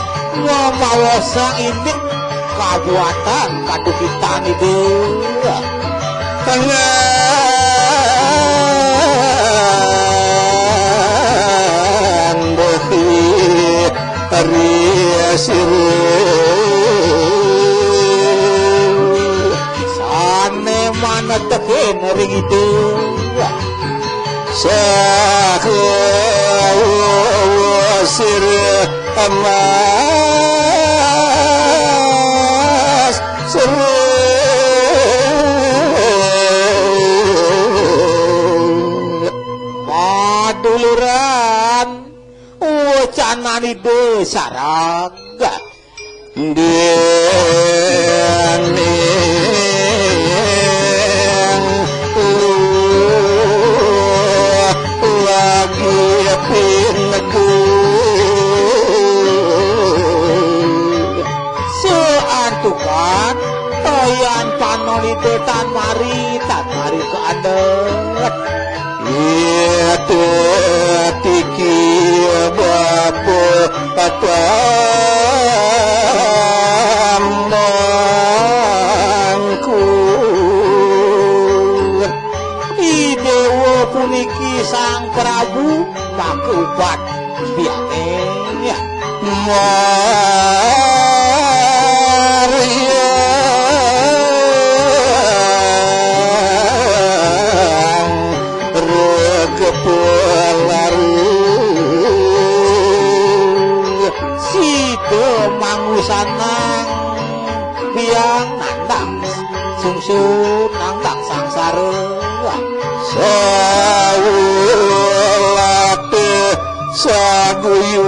mamawa sang indik kabuatan kadukitan Ida. Tangan behi ri sira. Sane manetekin ring Ida. Saha sira emas seru. Paduluran wacanan Ida sareng. Dening luwih lagi pinegu. Seantukan toyan panolita tan mari, tan mari kaandhet. Tetiki bapa tambangku. I Déwa puniki Sang Prabu makeupat piané. Maryang rekepelarung. Sida mangwisanang biang nandang sungsut nandang sangsara. Sawulate saguyu.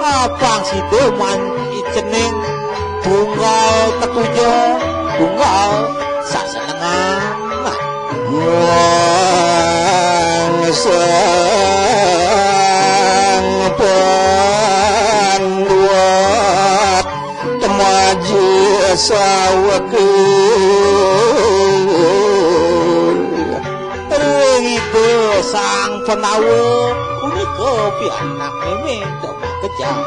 Apang sida man cening tunggal tetuja, tunggal sasenengan. Wang Sang Panduat temaji saweke. Ring Ida Sang Pandawa punika pianak mémé kejang.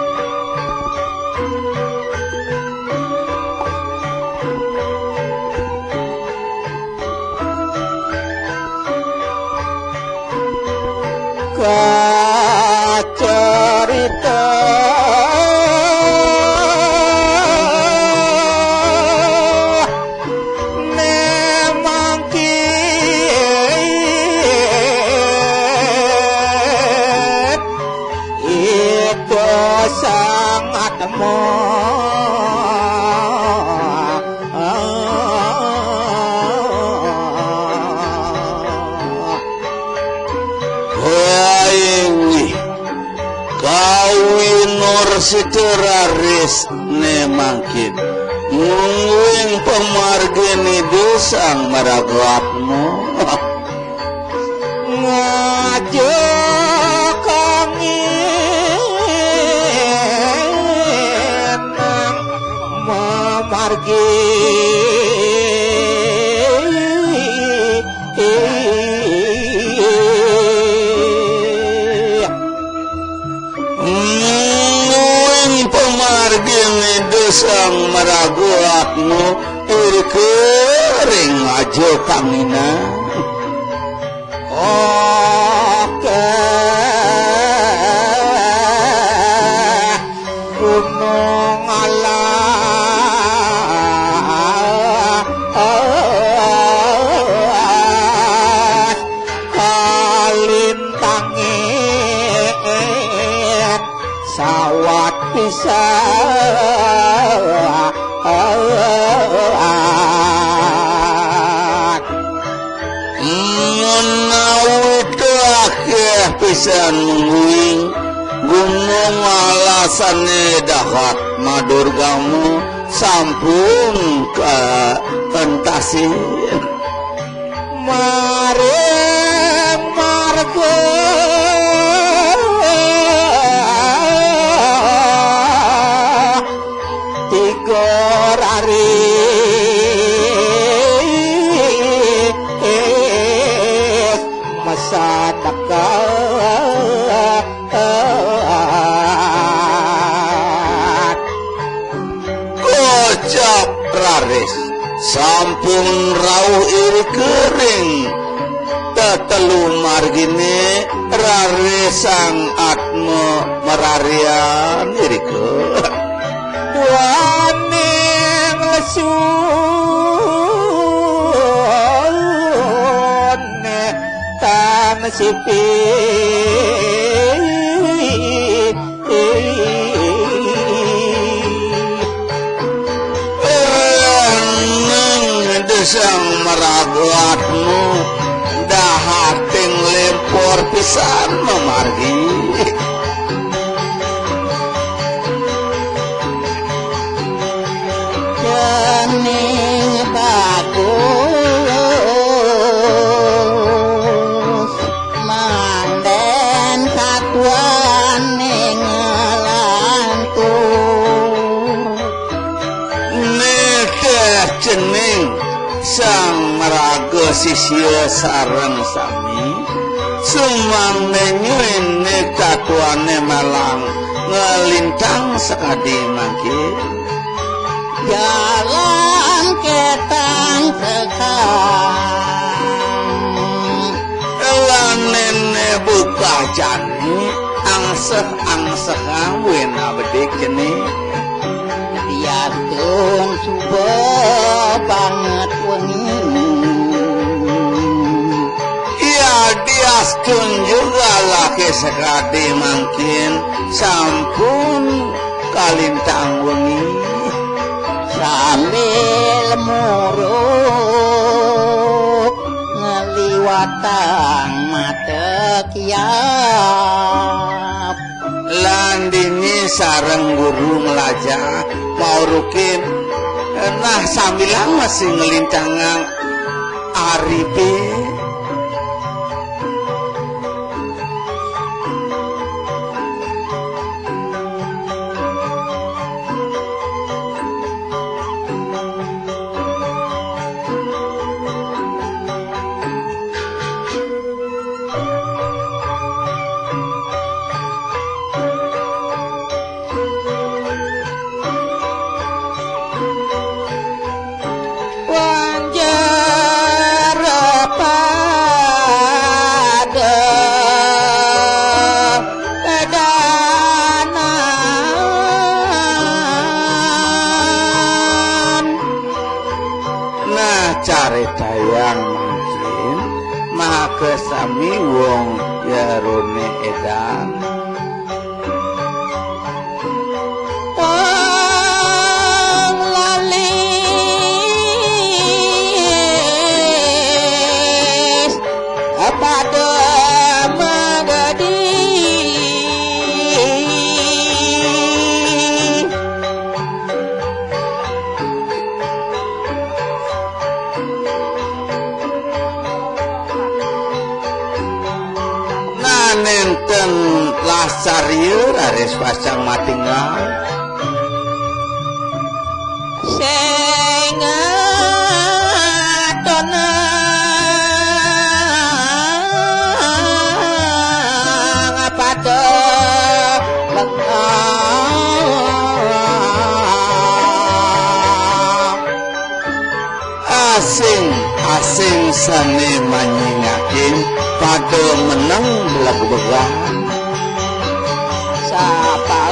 Kacarita né mangkin ida sangat mo. Kawinur sida raris né mangkin. Mungguing pamargin Ida Sang Maragatma. Ngajak angin mamargi. Mungguing pamargin Ida Sang Maraga Atma irika ring aja pangina. Oke. Gunung alas kalintangin sawat pisan. Menawi akeh pisan mungguing gunung alasane dahat madurgamu sampun kaentasi. Maring marga tiga rari mesadaka. Kocap raris sampun rauh irika ring tetelu margine raris Sang Atma mararian irika. Duaning lesu tan sipi. Rening desang maragatmu dahating lempor pisan mamargi. Cening bagus manden satuaning lantur. Sisia sareng sami, sumangda nyuwun katuane malang nglintang sakadi mangkin. Jalan ketang sekang. Lan nene buka jani, angseh-angsehang buin abedik jeni. Diastun suba banget wengi. Ya, diastun juga laki sekadi mangkin sampun kalintang wengi. Sambil muruk ngeliwatang mata kiap. Lan dini sareng guru melajah maurukin, nah sambilang masih ngelintangang aripe. Panjer pada edanan. Nah, caritayang mangkin, maka sami wong jerone edan. Tang lalis pada magadi. Nah, nenten lasar ieu raris pacang matinggal. Sing ngatonang pada asing-asing sane manyingakin pada meneng beleg-began. Sapaut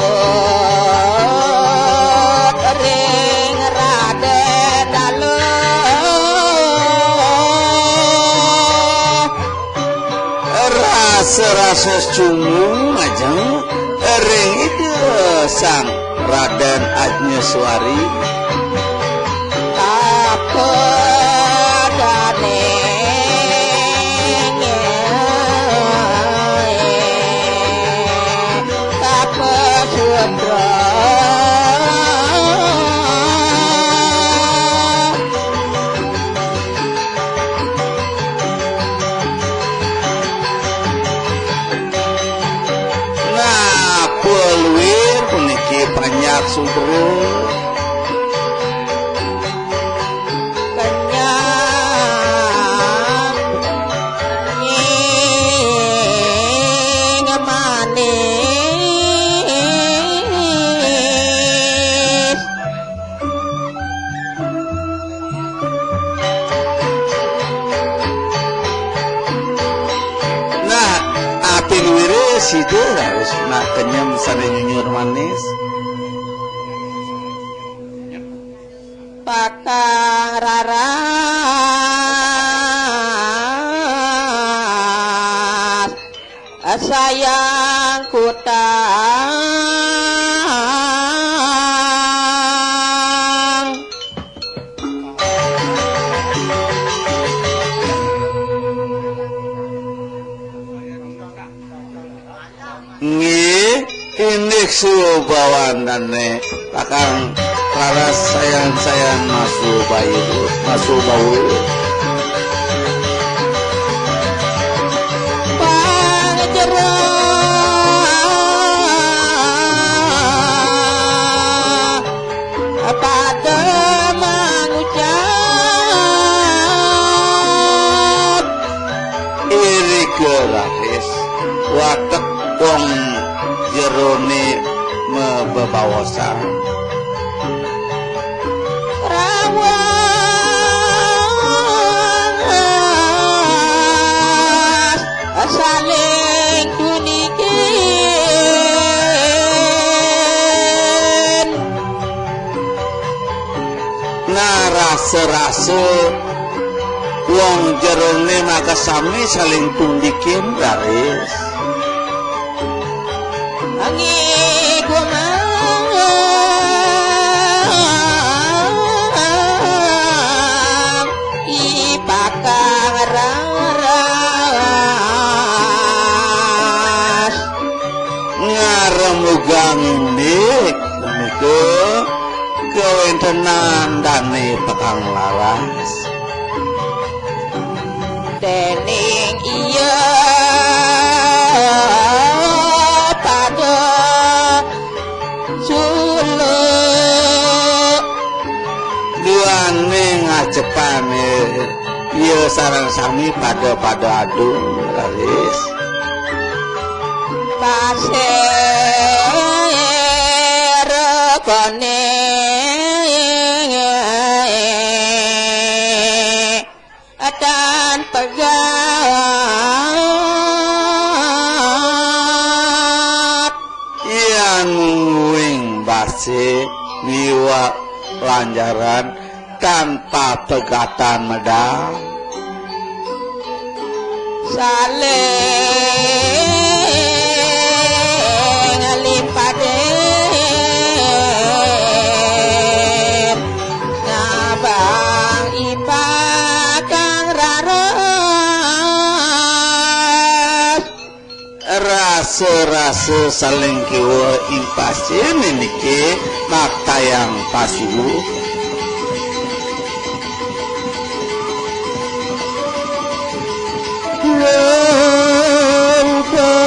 ring Raden Dalem. Rasa-rasa cungung ajeng ring Ida Sang Raden Ajnaswari. Tapa dane tapa sutra. Nah, peluir puniki panjak sudra. Kenyang ing manis. Nah, api luire sida harus nak kenyem sane nyunyur manis. Patang raras sayang kutang. Nggih, indik subawanane Kakang raras sayan-sayan Mas Bayu, Mas Bawu. Pang jero pada mangucap. Raris, watek wong jerone mabebaosan. Rawas saling tunikin. Nah, rasa-rasa wong jerone makasami saling tundikin, raris. Angin kumang ipakang raras. Ngaremugang indik menika kawentenan dane pekang laras. Dening iya pada suluk. Duane ngacepane iya sareng sami pada-pada adu, raris. Pasir kone atan pegat. Yan mungguing base miwak lanjaran tanpa pegatan medal. Saling limpatin ngabang ipakang raras. Rasa-rasa saling kiwa impasine niki maktayang pasiwu. Lan kalawan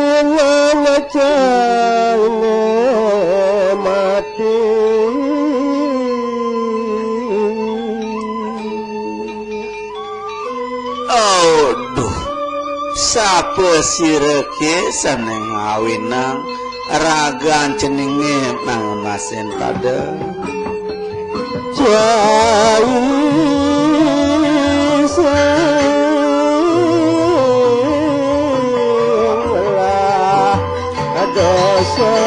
Awinan cangné mati. Aduh, sapa sira ké sané ngawinang ragan ceningé mangunasin pada? Cai sing lah dosa.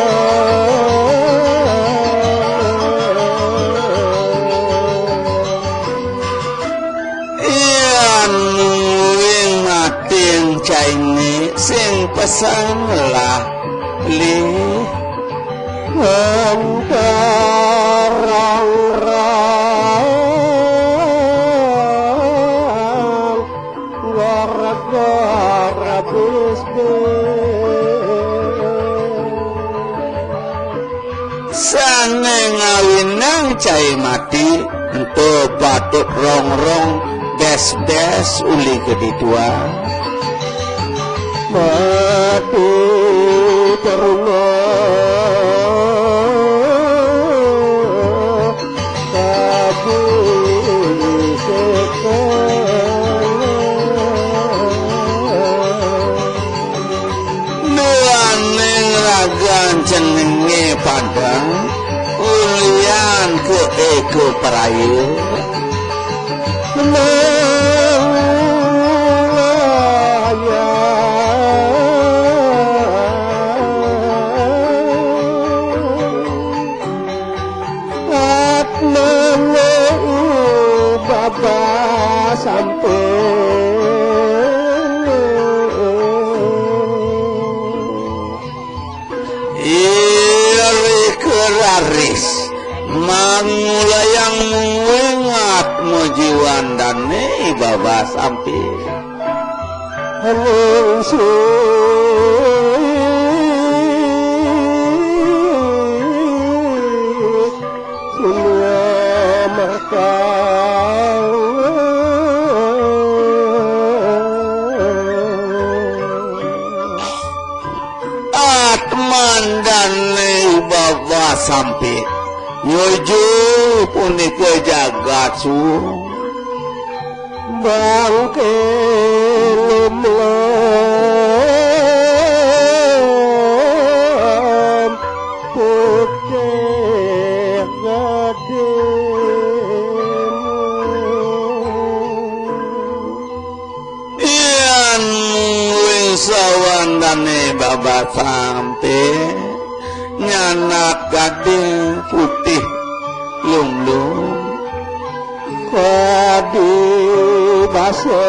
Yan mungguing mating cainé sing pesan lah lih. Antarang rang gorok-gorok bisbis. Sané ngawinang cai mati, ento patut rongrong bes-bes uli kedituan. Mati teruna kabisik. Duaning ragan ceningé padang, ulian ka eka praya. Menang layang. Atmané Baba sampun. Iya rika raris mangulayang mungguing atma jiwandané Baba sampun. Ningsih sunyamaka. Atmandané Baba Sampi nuju punika jagat suwung. Bangké lumlem putih gedé. Yén wis sawandané Baba Sampi, nyanak gading putih lumlum. Kadi basé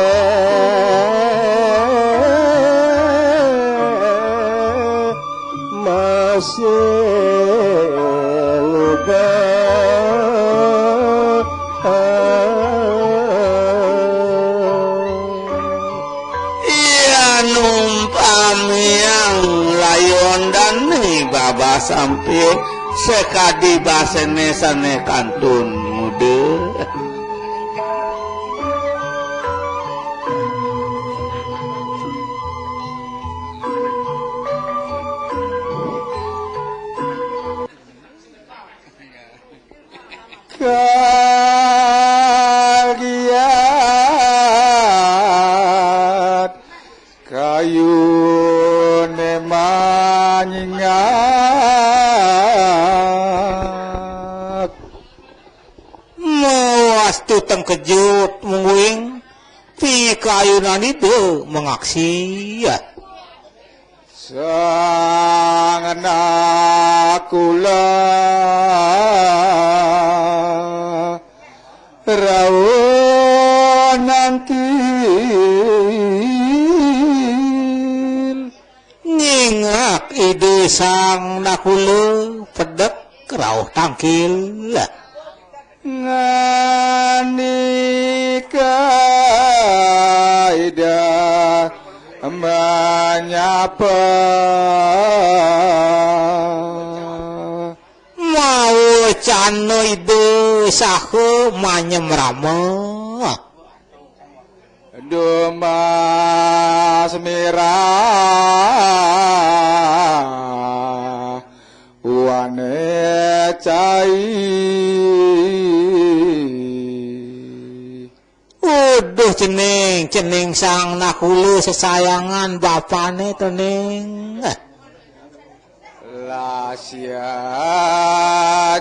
masih ludah. Iya, numpamiang layon dané Baba Sampi sakadi basané sané kantun muda. Kagiat kayuné manyingak. Mawastu tengkejut mungguing pikayunan Ida mangaksiat. Sang Nakula rauh nangkil. Nyingak Ida Sang Nakula pedek rauh tangkil. Ngandika Ida manyapa. Mawacana Ida saha manyemrama. Dumas mirah wané cai. Uduh cening, cening Sang Nakula sesayangan bapané to ning. Lasya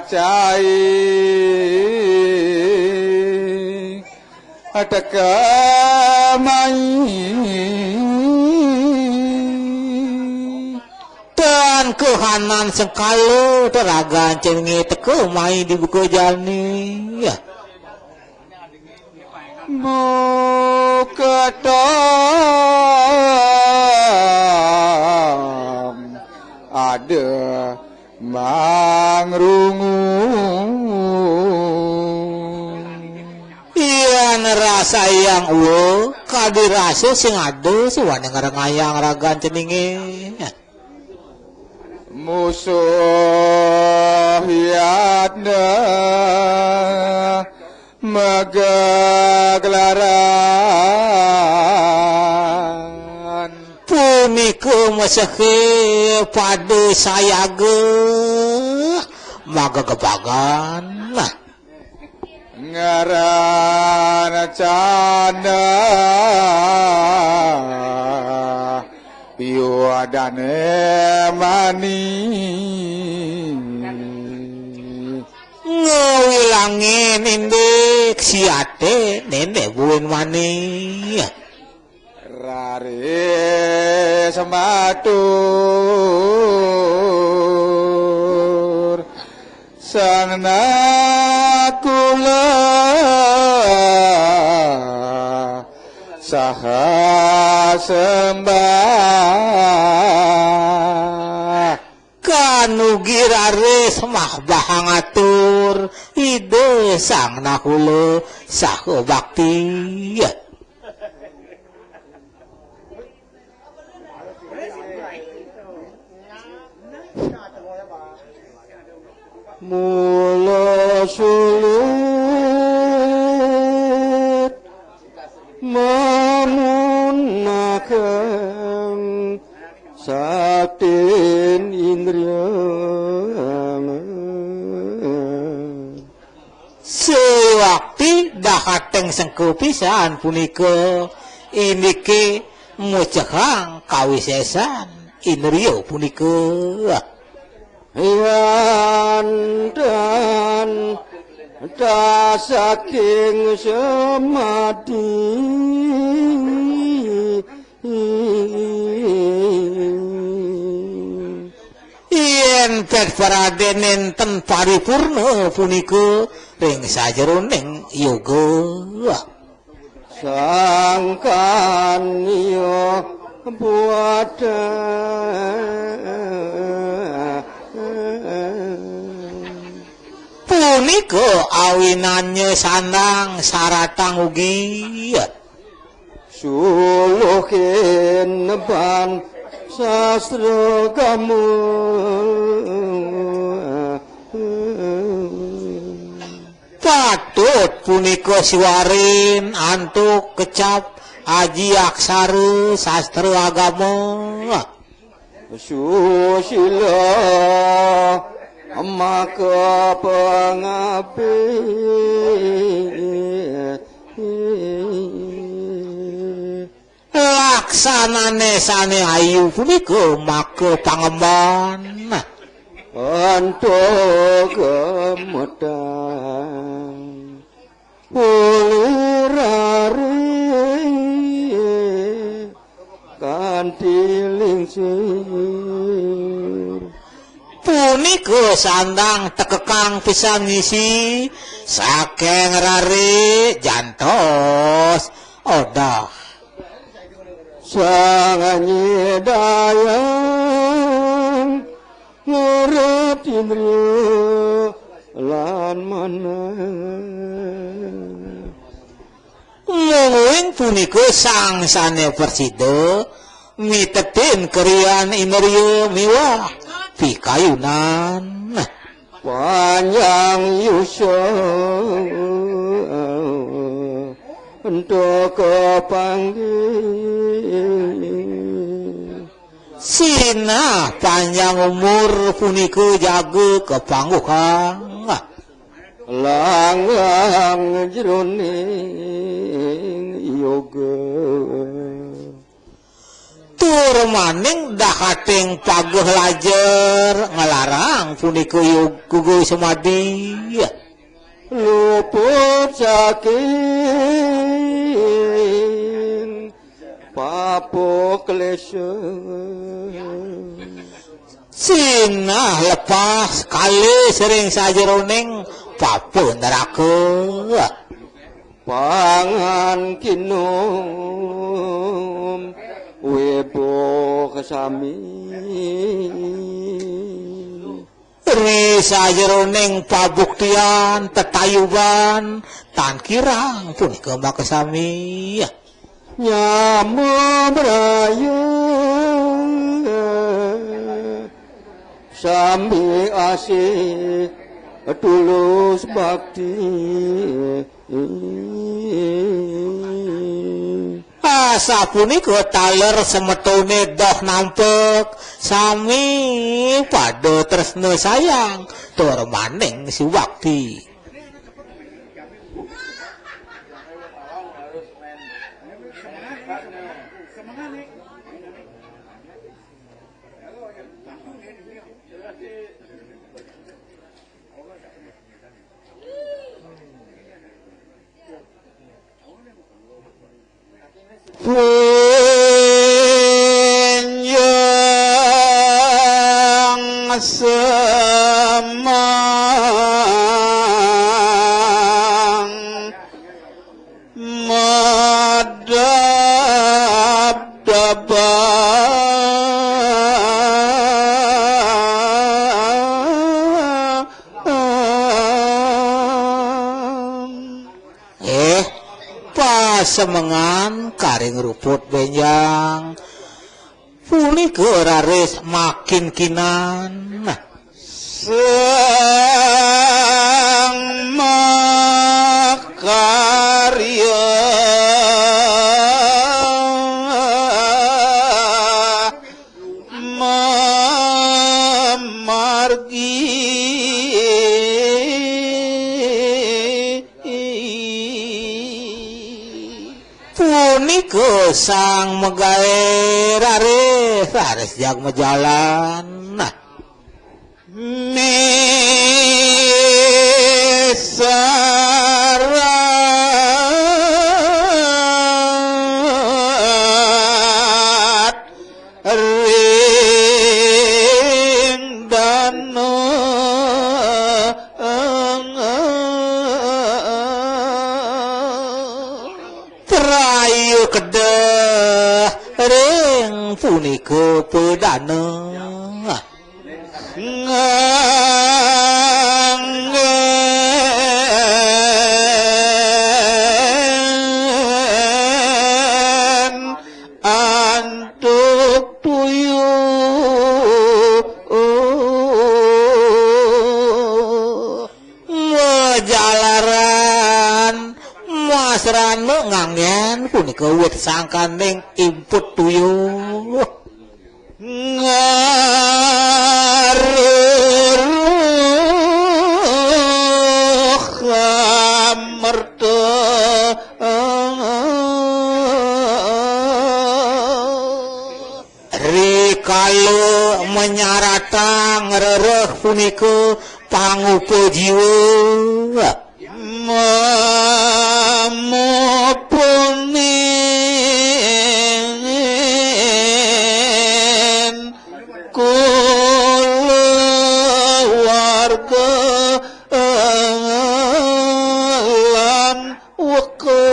cai teka mai. Tan kahanan sengkala teragan ceningé teka mai di buka jani. Buka tong ada mangrungu. Yén rasayang uwa, kadi rasa sing ada sawané ngrengayang ragan ceningé. Musuh yatna magaglaran. Punika mesehé pada sayaga magagebagan. Ngaran canda yuadane mani. Ngawilangin indik siate nene buin mani. Raris matur Sang Nakula saha sembah. Kanugi raris mah bahang atur Ida Sang Nakula saha bakti. Mula sulit mamunaken saktin indriya. Sewakti dahateng sengkepisan punika, indike mucehang kawisesan indriya punika. Yan dan dasaking semadi. Yen pet parade nenten paripurna punika ring sajeroning yoga. Sangkan yo buat. Punika awinannya sandang saratang ugi. Suluhin ban sastra kamu. Patut punika siwarin antuk kecap aji aksara sastra agama. Susila maka pangabih. Laksanane sane ayu punika maka pangemban. Antuk gemetan. Ulirare kanthi lingsir. Punika sandang tekekang pisan ngisi saking rare jantos odah. Sang nyidayang ngurip indriya lan manah. Mungguing punika sang sane prasida mitetin kerian indriya miwah pikayunan. Panjang yusa ento kapanggih. Sinah panjang umur punika jaga kapangguhang. Langgang jroning yoga. Tur maning dahating pageh lajer nglarang punika yoga semadi. Luput saking papa klesa. Sinah lepas kalih sering sajeroning papa neraka. Pangan kinum wibuh sami. Ri sajeroning pabuktian tetayuban tan kirang punika makasami. Nyama braya sami asih tulus bakti. Asapunika taler semetone doh nampek sami pada tresna sayang tur maning subakti. Punjang semang madabdabang. Eh, pasemengan karing ruput benjang. Punika raris makin kinan. Sang makarya mamargi. Ika sang magaé raré, raris jag majalan. Nah. Misarat ring dana. Trayu kedah ring punika padana. Nganggén antuk tuyuh. Majalaran masrana nganggén punika wit sangkaning imput tuyuh. Ngaruruh amerta. Rikala manyaratang rereh punika pangupa jiwa. Mamupunin kulawarga lan weka.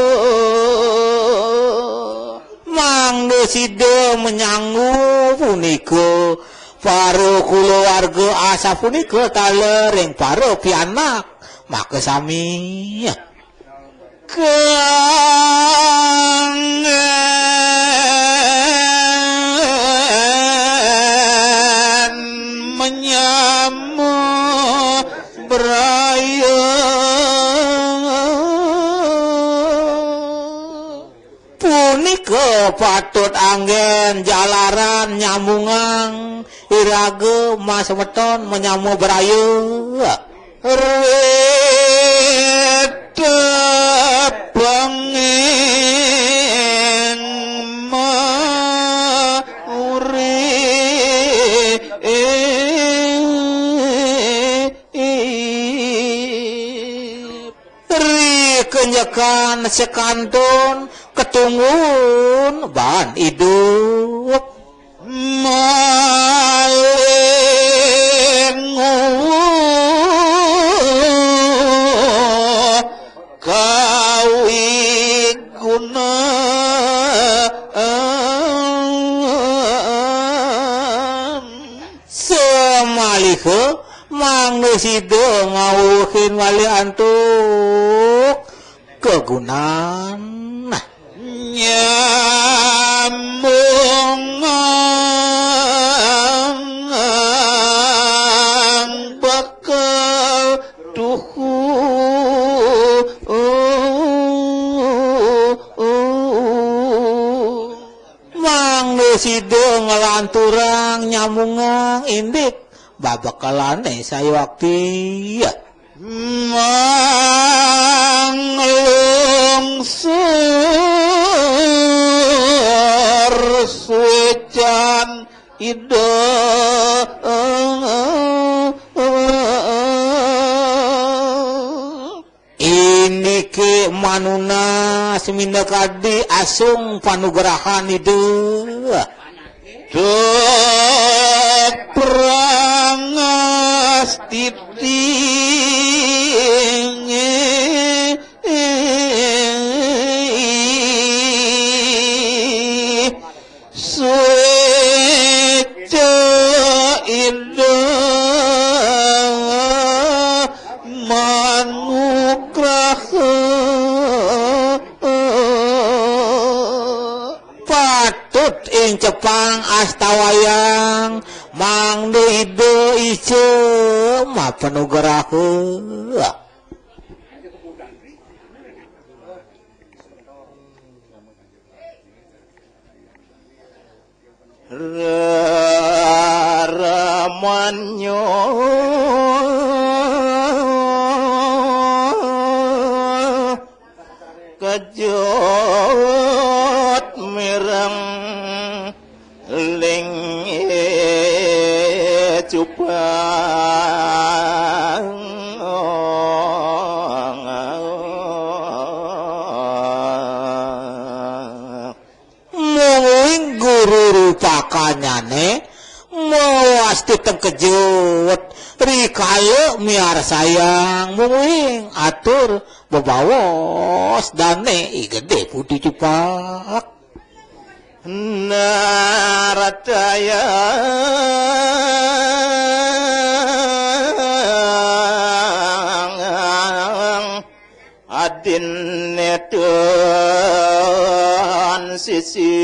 Mangda sida manyanggu punika para kulawarga asapunika taler ring para pianak makasami. Kangen menyama braya. Punika patut anggén jalaran nyambungang iraga masemeton manyama braya. Rita pengin mauri. Ri kenjekan sekantun katunggun baan idup. Maling kawigunan. Samaliha mangda sida ngawuhin malih antuk kagunan. Nyambung bakal tuhu. Mangda sida nglanturang nyambungang indik babakalané sayuakti. Manglungsur suécan Ida. Indiké manunas minakadi asung panugrahan Ida. Tuk prangastiti. Suéca Ida manugraha. Patut incepang astawayang, mangda Ida ica mapanugraha. Raramanyo kejo Jut, rikala miarsayang mung uing atur bebaos dané I Gedé Putih Cupak. Nartayang adin nedan sisi.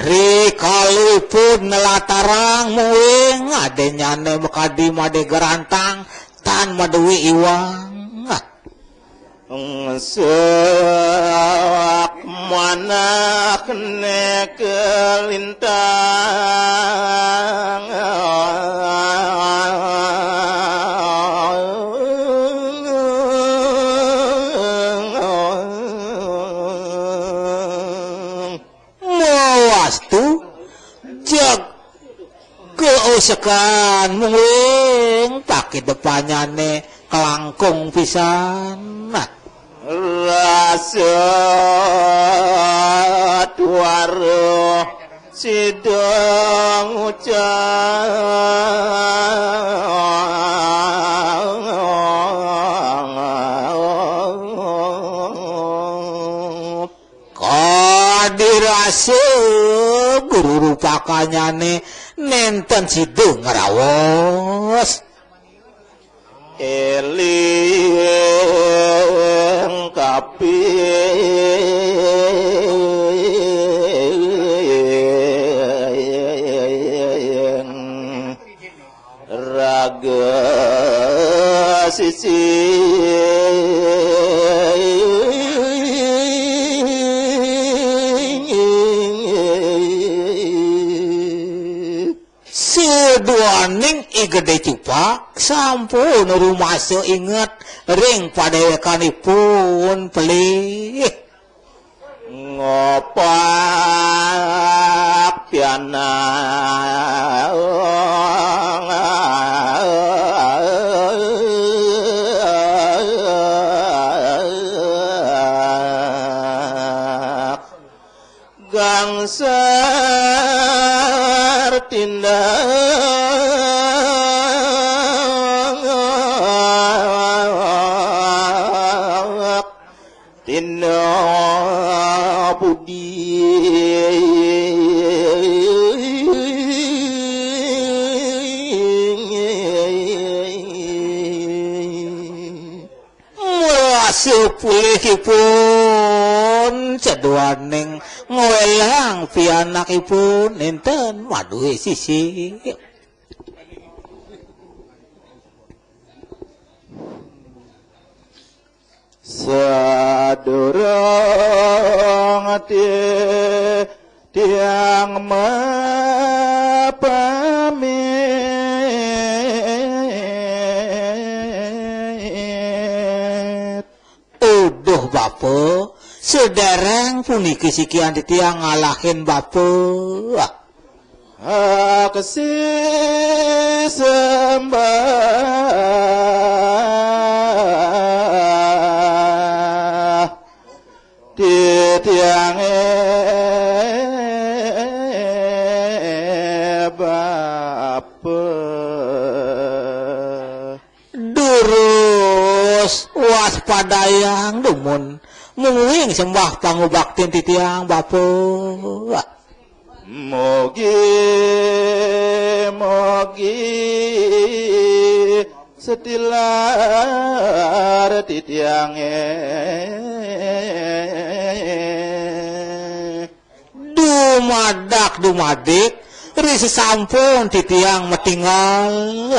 Rikalipun nelatarang muing adinyané makadi madé gerantang tan madué iwang. Ngsak manah né kalintang. Mawastu, jag keusekan mungwing pakidepanyané kalangkung pisan. Rasa tuara sida ngucap. Kadi rasa guru rupakanyané nénten sida ngraos. Éling kaping raga sisi. Saduaning I Gedé Cupak sampun rumasa inget ring padéwékanipun pelih. Ngopak pianak gangsar tindak tina pudi. Merasa pulihipun saduaning ngwelang pianakipun nénten madué sisi. Sadurung ti-, tiang mapamit. Uduh, Bapa, sadéréng puniki sikian titiang ngalahin Bapa. Aksi sembah titiangé Bapa. Durus waspadayang dumun, mungguing sembah pangubaktin titiang, Bapa. Mugi, mugi setilar titiangé. Dumadak dumadik, ri sasampun titiang matinggal.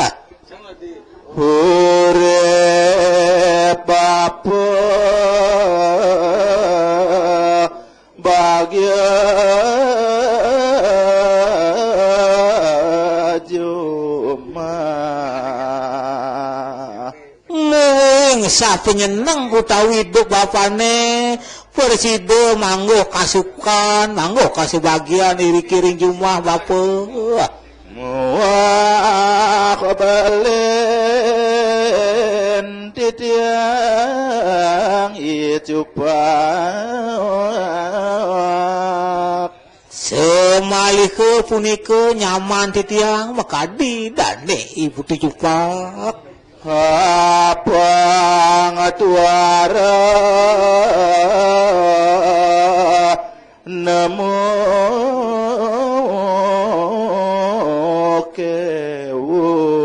Urip Bapa bagia jumah. Mung sapanyeneng utawi idup bapané, prasida mangguh kasukan, mangguh kasubagian iriki ring jumah bapa. Muah balen titiang I Cupak. Samaliha punika nyaman titiang makadi dané I Puti Cupak. Apang tuara nemu kéwuh.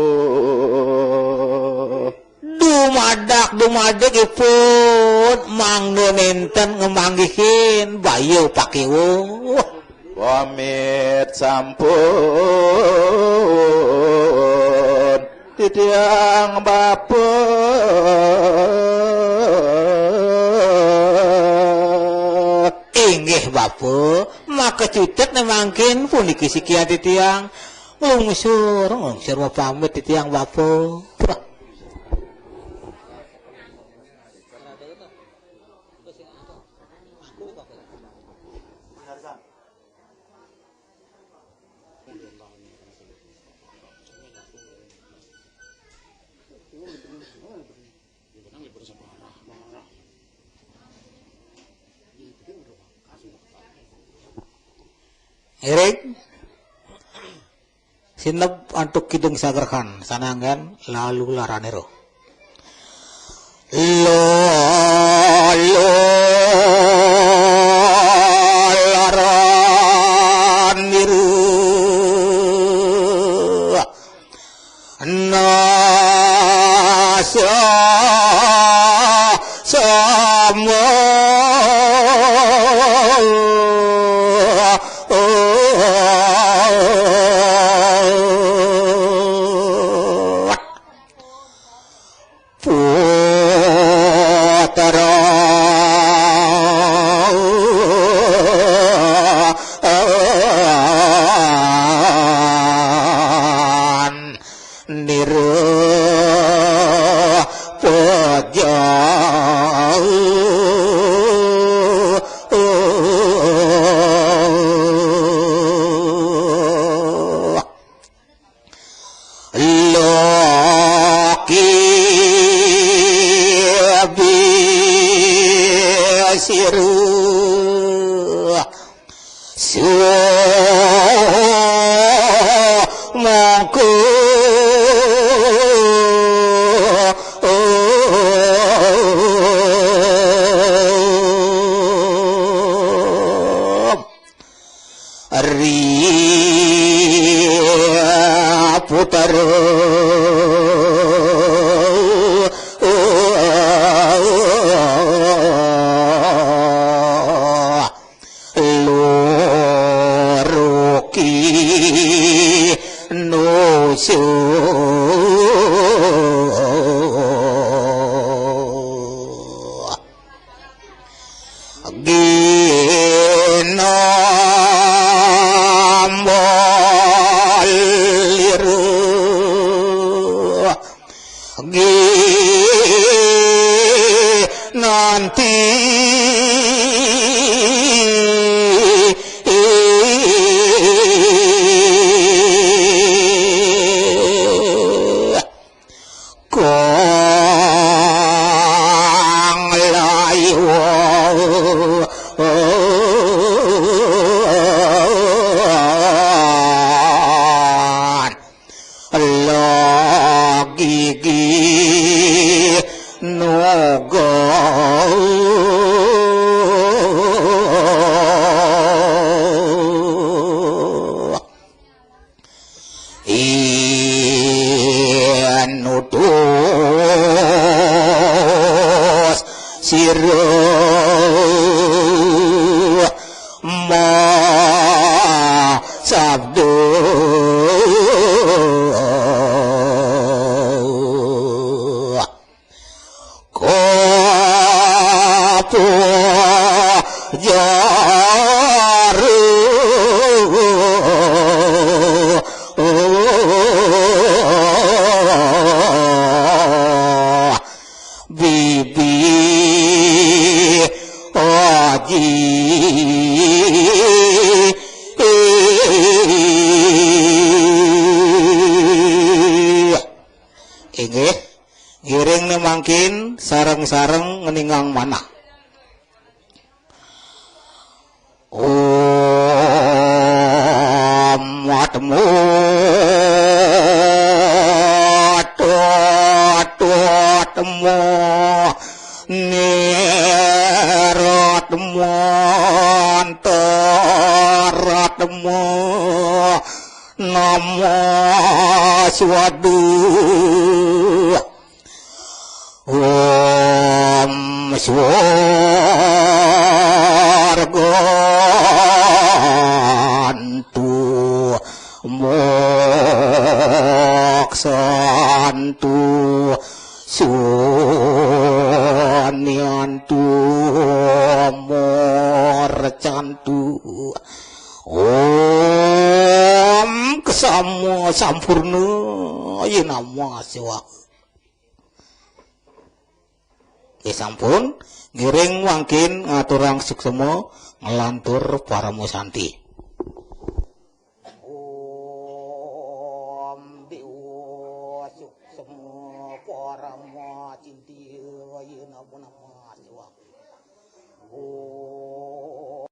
Dumadak, dumadak ipun mangda nénten ngamanggihin baya pakéwuh. Pamit sampun titiang bapa. Inggih bapa, maka cutet né mangkin puniki sikian titiang. Nglungsur, nglungsur mapamit titiang bapa. Ngiring. Sineb antuk kidung sagrahan, sanangan lalu laranira. Lalu laranira. Nasa sama. Putra nira paja. Loki bisira. Sumangga ri putra. Luruki nusu ginambalir. Mangkin sareng-sareng ngeningang manah. Om Atmo Atmo Niratmo Antaratmo Namo Swaduh. Om Swargantu Moksantu Sunyantu Morcantu. Om Kesamo Sampurna. Ayeuna mah siwa. Ya sampun, ngiring mangkin ngaturang suksema, ngelantur parama santi. Om Dewa Suksema Parama Cinti. Ayeuna pun nama siwa. Om